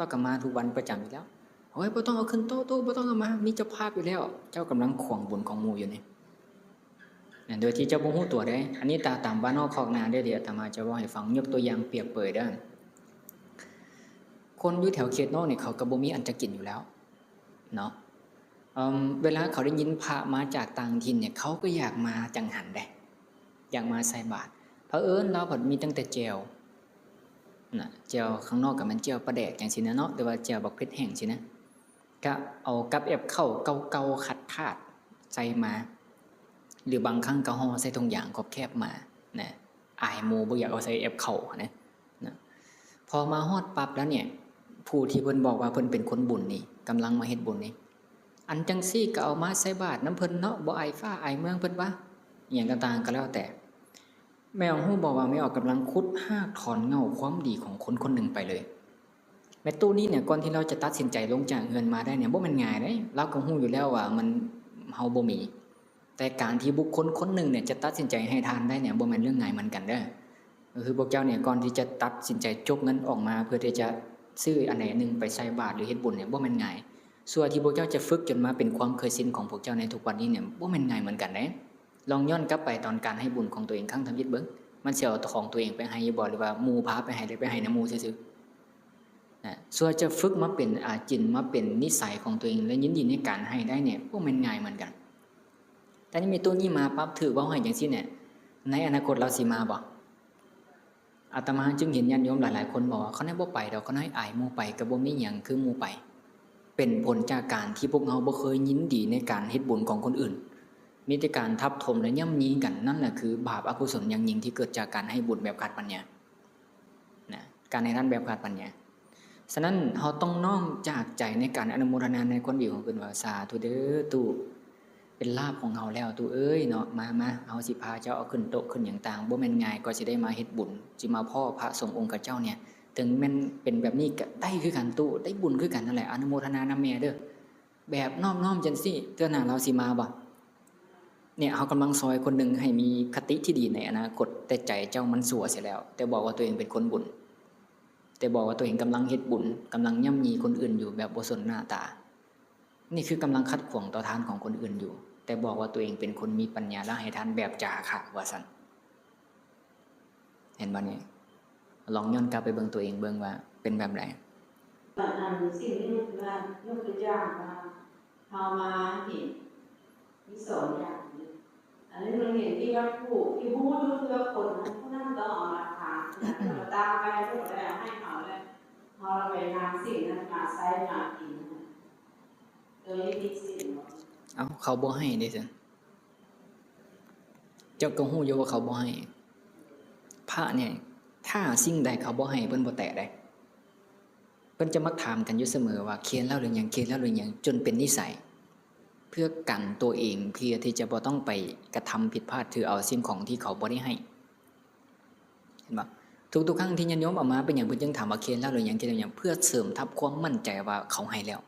ລາວກໍມາທຸກວັນປະຈຳຢູ່ແລ້ວ ໂອ້ຍ ບໍ່ຕ້ອງເອົາຂຶ້ນໂຕະ ໂຕະ ບໍ່ຕ້ອງເອົາມາ ມີເຈົ້າພາບຢູ່ແລ້ວ ເຈົ້າກຳລັງຂວາງບຸນຂອງໝູ່ຢູ່ນີ້ ໂດຍທີ່ເຈົ້າບໍ່ຮູ້ຕົວເດ້ ອັນນີ້ຕາ ຕາມບ້ານນອກຄອກນາເດ້ ທີ່ອາດຕະມາຈະເວົ້າໃຫ້ຟັງ ຍົກຕົວຢ່າງປຽກເປີຍເດີ້ ຄົນຢູ່ແຖວເຂດນອກນີ້ ເຂົາກໍບໍ່ມີອັນຈະກິນຢູ່ແລ້ວເນາະ ເອີ່ມ ເວລາເຂົາໄດ້ຍິນພະມາຈາກຕ່າງຖິ່ນນີ້ ເຂົາກໍຢາກມາຈັ່ງຫັ້ນເດ້ ຢາກມາໃສ່ບາດ ເຜີອິນລາວພັດມີຕັ້ງແຕ່ແຈ່ວນະ ແຈ່ວຂ້າງນອກກໍແມ່ນແຈ່ວປາແດກຈັ່ງຊີ້ນະເນາະ ຫຼືວ່າແຈ່ວບັກເຜັດແຫ້ງຊີ້ນະ ກະເອົາກັບແອບເຂົ້າເກົ່າໆຂາດໆໃສ່ມາ ຫຼືບາງຄັ້ງກໍຫໍ່ໃສ່ຖົງຢາງຂອບແຄບມານະ ອາຍໝູ່ ບໍ່ຢາກເອົາໃສ່ແອບເຂົ້າຫັ້ນນະ ນະ ພໍມາຮອດປັບແລ້ວນີ້ ຜູ້ທີ່ເພິ່ນບອກວ່າເພິ່ນເປັນຄົນບຸນນີ້ ກຳລັງມາເຮັດບຸນນີ້ ອັນຈັ່ງຊີ້ກໍເອົາມາໃສ່ບາດນຳເພິ່ນເນາະ ບໍ່ອາຍຟ້າອາຍເມືອງເພິ່ນວ່າ ອີ່ຫຍັງຕ່າງໆກໍແລ້ວແຕ່ ແມ່ອອກຮູ້ບໍ່ວ່າແມ່ອອກກຳລັງຂຸດຮາກຖອນເຫງົ້າຄວາມດີຂອງຄົນຄົນໜຶ່ງໄປເລີຍ. ແມ່ຕູ້ນີ້ເນຍ ກ່ອນທີ່ລາວຈະຕັດສິນໃຈລົງຈາກເຮືອນມາໄດ້ເນຍ ບໍ່ແມ່ນງ່າຍເດ້. ລາວກໍຮູ້ຢູ່ແລ້ວວ່າມັນ ເຮົາບໍ່ມີ. ແຕ່ການທີ່ບຸກຄົນຄົນໜຶ່ງເນຍຈະຕັດສິນໃຈໃຫ້ທານໄດ້ເນຍ ບໍ່ແມ່ນເລື່ອງງ່າຍເໝືອນກັນເດີ້. ກໍຄືພວກເຈົ້າເນຍ ກ່ອນທີ່ຈະຕັດສິນໃຈຈົກເງິນອອກມາເພື່ອທີ່ຈະຊື້ອັນໃດອັນໜຶ່ງໄປໃສ່ບາດ ຫຼື ເຮັດບຸນເນຍ ບໍ່ແມ່ນງ່າຍ. ສ່ວນທີ່ພວກເຈົ້າຈະຝຶກຈົນມາເປັນຄວາມເຄີຍຊິນຂອງພວກເຈົ້າໃນທຸກວັນນີ້ເນຍ ບໍ່ແມ່ນງ່າຍເໝືອນກັນເດ້. ລອງຍ້ອນກັບໄປຕອນການໃຫ້ບຸນຂອງຕົວເອງຄັ້ງທຳອິດເບິ່ງ, ມັນຊິເອົາຂອງຕົວເອງໄປໃຫ້ຢູ່ບໍ່ ຫຼືວ່າໝູ່ພາໄປໃຫ້ ຫຼືໄປໃຫ້ນຳໝູ່ຊື່ໆ? ນະ, ສ່ວນຈະຝຶກມາເປັນອາຈິນ ມາເປັນນິໄສຂອງຕົວເອງ ແລະ ຍິນດີໃນການໃຫ້ໄດ້ເນຍ ບໍ່ແມ່ນງ່າຍເໝືອນກັນ. ແຕ່ນີ້ມີໂຕນີ້ມາປັບ ຖືກເວົ້າໃຫ້ຈັ່ງຊີ້ເນຍ, ໃນອະນາຄົດລາວຊິມາບໍ່? ອາດຕະມາຈຶ່ງເຫັນຍາດໂຍມຫຼາຍໆຄົນບອກວ່າ ຂ້ານ້ອຍບໍ່ໄປດອກ, ຂ້ານ້ອຍອາຍໝູ່ໄປ ກໍບໍ່ມີຫຍັງຄືໝູ່ໄປ. ເປັນຜົນຈາກການທີ່ພວກເຮົາບໍ່ເຄີຍຍິນດີໃນການເຮັດບຸນຂອງຄົນອື່ນ, ມີແຕ່ການທັບຖົມ ແລະ ຫຍ້ຳຢີກັນ. ນັ້ນລະຄືບາບອະກຸສົນຢ່າງຍິ່ງທີ່ເກີດຈາກການໃຫ້ບຸນແບບຂາດປັນຍາ. ນະ, ການໃຫ້ທານແບບຂາດປັນຍາ. ສະນັ້ນ ເຮົາຕ້ອງນ້ອມຈາກໃຈໃນການອະນຸໂມທະນາໃນຄວາມດີຂອງເພິ່ນວ່າ ສາທຸເດີ້ຕູ້, ເປັນລາບຂອງເຮົາແລ້ວຕູ້ເອີຍເນາະ. ມາ ມາ, ເຮົາຊິພາເຈົ້າເອົາຂຶ້ນໂຕະຂຶ້ນຫຍັງຕ່າງ, ບໍ່ແມ່ນງ່າຍກວ່າຊິໄດ້ມາເຮັດບຸນ, ຊິມາພໍ້ພະສົງອົງຂະເຈົ້າເນຍ. ເຖິງແມ່ນເປັນແບບນີ້ກໍໄດ້ຄືກັນຕູ້, ໄດ້ບຸນຄືກັນນັ້ນແຫຼະ, ອະນຸໂມທະນານຳແມ່ເດີ້. ແບບນອບນ້ອມຈັ່ງຊີ້ ເທື່ອໜ້າລາວຊິມາບໍ່? ເນຍ ເຮົາກຳລັງຊ່ອຍຄົນໜຶ່ງໃຫ້ມີຄະຕິທີ່ດີໃນອະນາຄົດ, ແຕ່ໃຈເຈົ້າມັນຊົ່ວເສຍແລ້ວ, ແຕ່ບອກວ່າຕົວເອງເປັນຄົນບຸນ, ແຕ່ບອກວ່າຕົວເອງກຳລັງເຮັດບຸນ, ກຳລັງຫຍ້ຳຢີຄົນອື່ນຢູ່ແບບບໍ່ສົນໜ້າຕາ. ນີ້ຄືກຳລັງຂັດຂວາງຕໍ່ທານຂອງຄົນອື່ນຢູ່, ແຕ່ບອກວ່າຕົວເອງເປັນຄົນມີປັນຍາ ແລະ ໃຫ້ທານແບບຈາຄະວ່າຊັ້ນ. ເຫັນບໍ່ນີ້? ລອງຍ້ອນກັບໄປເບິ່ງຕົວເອງເບິ່ງວ່າເປັນແບບໃດ? ອັນ ອັນສິ່ງທີ່ຍົກ ຍົກຕົວຢ່າງວ່າ ເຮົາມາເຫັນມີສອງຢ່າງ. ອັນໜຶ່ງເຫັນທີ່ວັດຖຸ ທີ່ຮູ້ຢູ່ເທື່ອຄົນ ຜູ້ນັ້ນຕ້ອງເອົາຫຼັກຖານ ມາຕັ້ງໄວ້ ຜູ້ໃດເອົາໃຫ້ເຮົາ ແລ້ວເຮົາລະໄປນຳສິ່ງນັ້ນມາໃຊ້ມາກິນ. ໂດຍທີ່ມີສິນບໍ່? ເອົ້າ ເຂົາບໍ່ໃຫ້ເດ້ຊັ້ນ. ເຈົ້າກໍຮູ້ຢູ່ວ່າເຂົາບໍ່ໃຫ້. ພະນີ້ ຖ້າສິ່ງໃດເຂົາບໍ່ໃຫ້ ເພິ່ນບໍ່ແຕະເດ້. ເພິ່ນຈະມັກຖາມກັນຢູ່ສະເໝີວ່າ ຂຽນແລ້ວຫຼືຍັງ, ຂຽນແລ້ວຫຼືຍັງ, ຈົນເປັນນິໄສ ເພື່ອກັນຕົວເອງ, ເພື່ອທີ່ຈະບໍ່ຕ້ອງໄປກະທຳຜິດພາດ ຖືເອົາສິ່ງຂອງທີ່ເຂົາບໍ່ໄດ້ໃຫ້. ເຫັນບໍ່? ທຸກໆຄັ້ງທີ່ຍາດໂຍມເອົາມາ ເປັນຫຍັງເພິ່ນຈຶ່ງຖາມວ່າ ຂຽນແລ້ວຫຼືຍັງ, ຂຽນແລ້ວຫຼືຍັງ? ເພື່ອເສີມທັບຄວາມໝັ້ນໃຈວ່າເຂົາໃຫ້ແລ້ວ.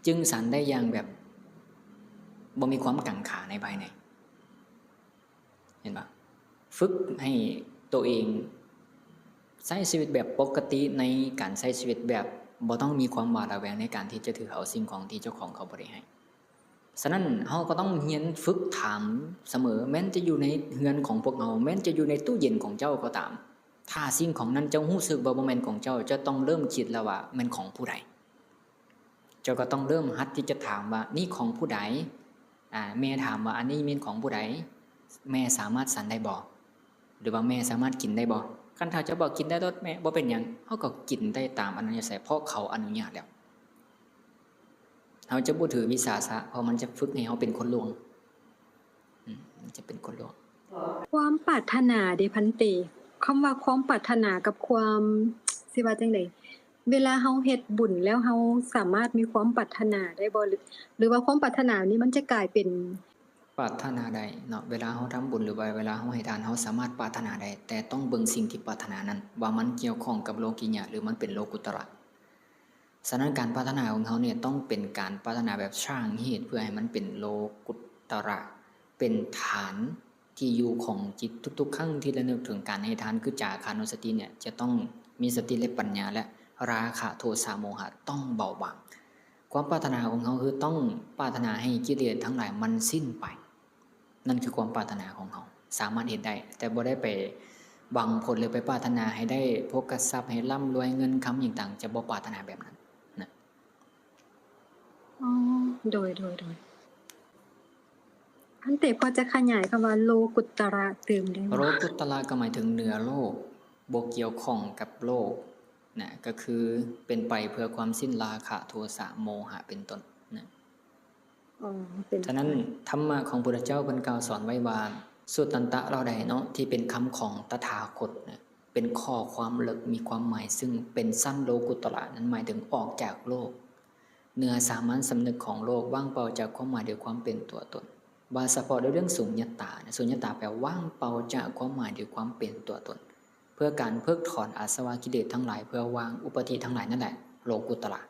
ຈຶ່ງສັນໄດ້ຢ່າງແບບບໍ່ມີຄວາມກັງຂາໃນພາຍໃນ. ເຫັນບໍ່? ຝຶກໃຫ້ໂຕເອງໃຊ້ຊີວິດແບບປົກກະຕິ, ໃນການໃຊ້ຊີວິດແບບບໍ່ຕ້ອງມີຄວາມຫວາດລະແວງໃນການທີ່ຈະຖືເອົາສິ່ງຂອງທີ່ເຈົ້າຂອງເຂົາບໍ່ໄດ້ໃຫ້. ສະນັ້ນ ເຮົາກໍຕ້ອງຮຽນຝຶກຖາມສະເໝີ, ແມ່ນຈະຢູ່ໃນເຮືອນຂອງພວກເຮົາ, ແມ່ນຈະຢູ່ໃນຕູ້ເຢັນຂອງເຈົ້າກໍຕາມ, ຖ້າສິ່ງຂອງນັ້ນເຈົ້າຮູ້ສຶກວ່າບໍ່ແມ່ນຂອງເຈົ້າ, ເຈົ້າຕ້ອງເລີ່ມຄິດແລ້ວວ່າແມ່ນຂອງຜູ້ໃດ. ເຈົ້າກໍຕ້ອງເລີ່ມຫັດທີ່ຈະຖາມວ່າ ນີ້ຂອງຜູ້ໃດ? ອາ ແມ່ຖາມວ່າ ອັນນີ້ແມ່ນຂອງຜູ້ໃດ? ແມ່ສາມາດສັນໄດ້ບໍ່? ຫຼືວ່າແມ່ສາມາດກິນໄດ້ບໍ່? ຄັນຖ້າເຈົ້າບອກ ກິນໄດ້ໂລດແມ່ ບໍ່ເປັນຫຍັງ, ເຮົາກໍກິນໄດ້ຕາມອັດທະຍາໄສ ເພາະເຂົາອະນຸຍາດແລ້ວ. ເຮົາຈະບໍ່ຖືວິສາສະ ເພາະມັນຈະຝຶກໃຫ້ເຮົາເປັນຄົນຫຼວງ. ອືມ ມັນຈະເປັນຄົນຫຼວງ. ຄວາມປາດຖະໜາເດ ພັນເຕ? ຄຳວ່າຄວາມປາດຖະໜາກັບຄວາມ ຊິວ່າຈັ່ງໃດ? ເວລາເຮົາເຮັດບຸນແລ້ວ ເຮົາສາມາດມີຄວາມປາດຖະໜາໄດ້ບໍ່? ຫຼື ຫຼືວ່າຄວາມປາດຖະໜານີ້ມັນຈະກາຍເປັນ ປາດຖະໜາໄດ້ເນາະ. ເວລາເຮົາທຳບຸນ ຫຼືວ່າເວລາເຮົາໃຫ້ທານ ເຮົາສາມາດປາດຖະໜາໄດ້, ແຕ່ຕ້ອງເບິ່ງສິ່ງທີ່ປາດຖະໜານັ້ນ ວ່າມັນກ່ຽວຂ້ອງກັບໂລກິຍະ ຫຼືມັນເປັນໂລກຸດຕະລະ. ສະນັ້ນ ການປາດຖະໜາຂອງເຮົານີ້ຕ້ອງເປັນການປາດຖະໜາແບບສ້າງເຫດ ເພື່ອໃຫ້ມັນເປັນໂລກຸດຕະລະ, ເປັນຖານທີ່ຢູ່ຂອງຈິດ. ທຸກໆຄັ້ງທີ່ລະນຶກເຖິງການໃຫ້ທານ ຄືຈາຄານຸສະຕິນີ້ ຈະຕ້ອງມີສະຕິ ແລະ ປັນຍາ ແລະ ລາຄະ ໂທສະ ໂມຫະ ຕ້ອງເບົາບາງ. ຄວາມປາດຖະໜາຂອງເຮົາ ຄືຕ້ອງປາດຖະໜາໃຫ້ກິເລດທັງຫຼາຍມັນສິ້ນໄປ. ນັ້ນຄືຄວາມປາດຖະໜາຂອງເຮົາ ສາມາດເຮັດໄດ້, ແຕ່ບໍ່ໄດ້ໄປຫວັງຜົນ ຫຼື ໄປປາດຖະໜາໃຫ້ໄດ້ໂພຄະຊັບ, ໃຫ້ລ່ຳລວຍເງິນຄຳຫຍັງຕ່າງ, ຈະບໍ່ປາດຖະໜາແບບນັ້ນນະ. ອໍ ໂດຍ ໂດຍ ໂດຍ. ອັນເຕ ພໍຈະຂະຫຍາຍຄຳວ່າໂລກຸດຕະລະຕື່ມໄດ້ບໍ່? ໂລກຸດຕະລະກໍໝາຍເຖິງເໜືອໂລກ, ບໍ່ກ່ຽວຂ້ອງກັບໂລກນະ, ກໍຄືເປັນໄປເພື່ອຄວາມສິ້ນລາຄະ ໂທສະ ໂມຫະ ເປັນຕົ້ນນະ. ອໍ ເປັນ ສະນັ້ນ ທຳມະຂອງພຸດທະເຈົ້າເພິ່ນກ່າວສອນໄວ້ວ່າ ສຸດຕັນຕະເຫຼົ່າໃດເນາະ ທີ່ເປັນຄຳຂອງຕະຖາຄົດນະ ເປັນຂໍ້ຄວາມເລິກ ມີຄວາມໝາຍເຊິ່ງເປັນຊັ້ນໂລກຸດຕະລະ ນັ້ນໝາຍເຖິງອອກຈາກໂລກ ເໜືອສາມັນສຳນຶກຂອງໂລກ ວ່າງເປົ່າຈາກຄວາມໝາຍ ຫຼື ຄວາມເປັນຕົວຕົນ. ວ່າສະເພາະໃນເລື່ອງສຸນຍະຕາ, ສຸນຍະຕາແປວ່າວ່າງເປົ່າຈາກຄວາມໝາຍ ຫຼື ຄວາມເປັນຕົວຕົນ, ເພື່ອການເພິກຖອນອາສະວະກິເລດທັງຫຼາຍ, ເພື່ອວາງອຸປາທິທັງຫຼາຍນັ້ນແຫຼະ, ໂລກຸດຕະລະ.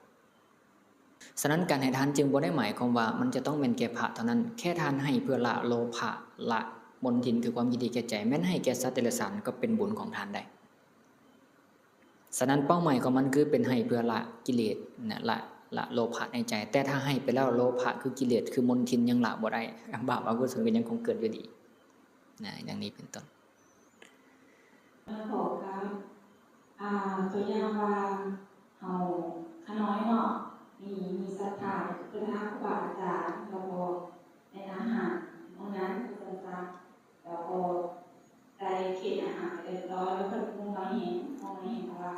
ສະນັ້ນ ການໃຫ້ທານຈຶ່ງບໍ່ໄດ້ໝາຍຄວາມວ່າມັນຈະຕ້ອງແມ່ນແກ່ພະເທົ່ານັ້ນ, ແຄ່ທ່ານໃຫ້ເພື່ອລະໂລພະ, ລະມົນທິນ ຄືຄວາມຍິນດີແກ່ໃຈ, ແມ່ນໃຫ້ແກ່ສັດເດຍລະສານກໍເປັນບຸນຂອງທ່ານໄດ້. ສະນັ້ນ ເປົ້າໝາຍຂອງມັນຄືເປັນໃຫ້ເພື່ອລະກິເລດນະ, ລະ, ລະໂລພະໃນໃຈ. ແຕ່ຖ້າໃຫ້ໄປແລ້ວ ໂລພະຄືກິເລດ ຄືມົນທິນຍັງລະບໍ່ໄດ້, ບາບອະກຸສົນກໍຍັງຄົງເກີດຢູ່ດີນະ, ດັ່ງນີ້ເປັນຕົ້ນ. ແລ້ວກໍ ອ່າ ຕົວຢ່າງວ່າເຮົາ ຂ້ານ້ອຍເນາະ ມີ ມີສັດທາໄປຫາຄູບາອາຈານ ແລ້ວກໍແມ່ນອາຫານມື້ນັ້ນ ວ່າຊັ້ນຊະ ແລ້ວກໍໄດ້ເຄນອາຫານໄປຮຽບຮ້ອຍ ແລ້ວເພິ່ນຮູ້ມາເຫັນ ຮູ້ມາເຫັນວ່າ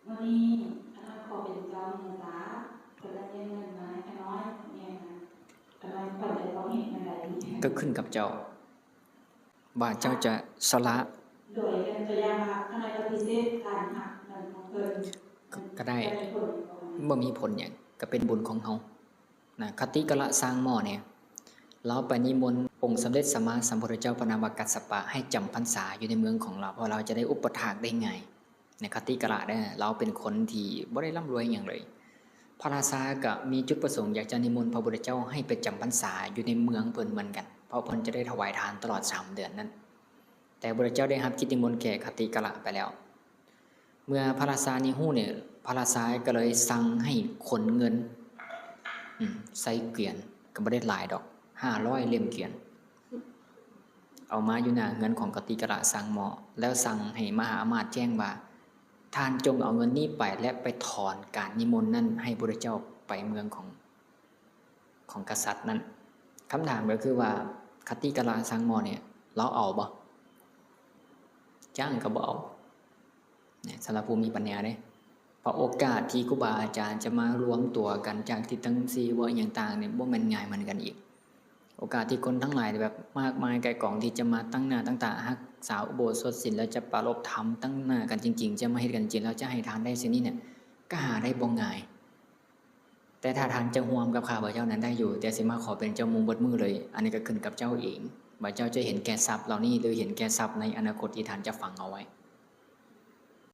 ມື້ນີ້ຂ້ານ້ອຍຂໍເປັນເຈົ້າມື້ຊາ ເພິ່ນລະຍື່ນເງິນມາໃຫ້ຂ້ານ້ອຍ ແມ່ນນະ ຂ້ານ້ອຍຄວນຈະຕ້ອງເຮັດແນວໃດດີ? ກໍຂຶ້ນກັບເຈົ້າ ວ່າເຈົ້າຈະສະຫຼະ ໂດຍ ຍົກຕົວຢ່າງວ່າ ຂ້ານ້ອຍປະຕິເສດການຮັບເງິນຂອງເພິ່ນ ກໍໄດ້ ກໍບໍ່ມີຜົນຫຍັງ ກໍເປັນບຸນຂອງເຮົານະ. ຄະຕິກະລະຊ່າງໝໍ້ນີ້ ລາວໄປນິມົນອົງສຳເລັດສຳມາສຳພຸດທະເຈົ້າ ພະນາມວ່າກັດສະປະ ໃຫ້ຈຳພັນສາຢູ່ໃນເມືອງຂອງລາວ ເພາະລາວຈະໄດ້ອຸປະຖາກໄດ້ງ່າຍ. ໃນຄະຕິກະລະເດີ ລາວເປັນຄົນທີ່ບໍ່ໄດ້ລ່ຳລວຍຫຍັງເລີຍ. ພະລາຊາກໍມີຈຸດປະສົງຢາກຈະນິມົນພະພຸດທະເຈົ້າໃຫ້ໄປຈຳພັນສາຢູ່ໃນເມືອງເພິ່ນເໝືອນກັນ ເພາະເພິ່ນຈະໄດ້ຖວາຍທານຕະຫຼອດສາມເດືອນນັ້ນ. ແຕ່ພະພຸດທະເຈົ້າໄດ້ຮັບກິດນິມົນແກ່ຄະຕິກະລະໄປແລ້ວ. ເມື່ອພະລາຊານີ້ຮູ້ນີ້ ພະລາຊາກໍເລີຍສັ່ງໃຫ້ຂົນເງິນ ອືມ ໃສ່ກວຽນ ກໍບໍ່ໄດ້ຫຼາຍດອກ ຫ້າຮ້ອຍເຫຼັ້ມກວຽນ ເອົາມາຢູ່ໜ້າເຮືອນຂອງຄະຕິກະລະຊ່າງໝໍ້ ແລ້ວສັ່ງໃຫ້ມະຫາອາມາດແຈ້ງວ່າ ທ່ານຈົ່ງເອົາເງິນນີ້ໄປ ແລະ ໄປຖອນການນິມົນນັ້ນໃຫ້ພະພຸດທະເຈົ້າໄປເມືອງຂອງ ຂອງກະສັດນັ້ນ. ຄຳຖາມກໍຄືວ່າ ຄະຕິກະລະຊ່າງໝໍ້ນີ້ ລາວເອົາບໍ່? ຈ້າງກໍບໍ່ເອົາ. ສຳລັບຜູ້ມີປັນຍາເດ້ ເພາະໂອກາດທີ່ຄູບາອາຈານຈະມາລວມຕົວກັນຈາກທິດທັງສີ່ ບໍ່ອີ່ຫຍັງຕ່າງນີ້ ບໍ່ແມ່ນງ່າຍເໝືອນກັນອີກ. ໂອກາດທີ່ຄົນທັງຫຼາຍແບບມາກມາຍໄກ່ກອງທີ່ຈະມາຕັ້ງໜ້າຕັ້ງຕາຮັກສາອຸໂບສົດສິນ ແລ້ວຈະປາລົບທຳຕັ້ງໜ້າກັນຈິງໆ ຈະມາເຮັດກັນຈິງ ແລ້ວຈະໃຫ້ທານໄດ້ເຊັ່ນນີ້ນະ ກໍຫາໄດ້ບໍ່ງ່າຍ. ແຕ່ຖ້າທ່ານຈະຮ່ວມກັບຂ້າພະເຈົ້ານັ້ນໄດ້ຢູ່ ແຕ່ຊິມາຂໍເປັນເຈົ້າໝູ່ເບິດມື້ເລີຍ ອັນນີ້ກໍຂຶ້ນກັບເຈົ້າເອງ ວ່າເຈົ້າຈະເຫັນແກ່ຊັບເຫຼົ່ານີ້ ຫຼື ເຫັນແກ່ຊັບໃນອະນາຄົດທີ່ທ່ານຈະຝັງເອົາໄວ້.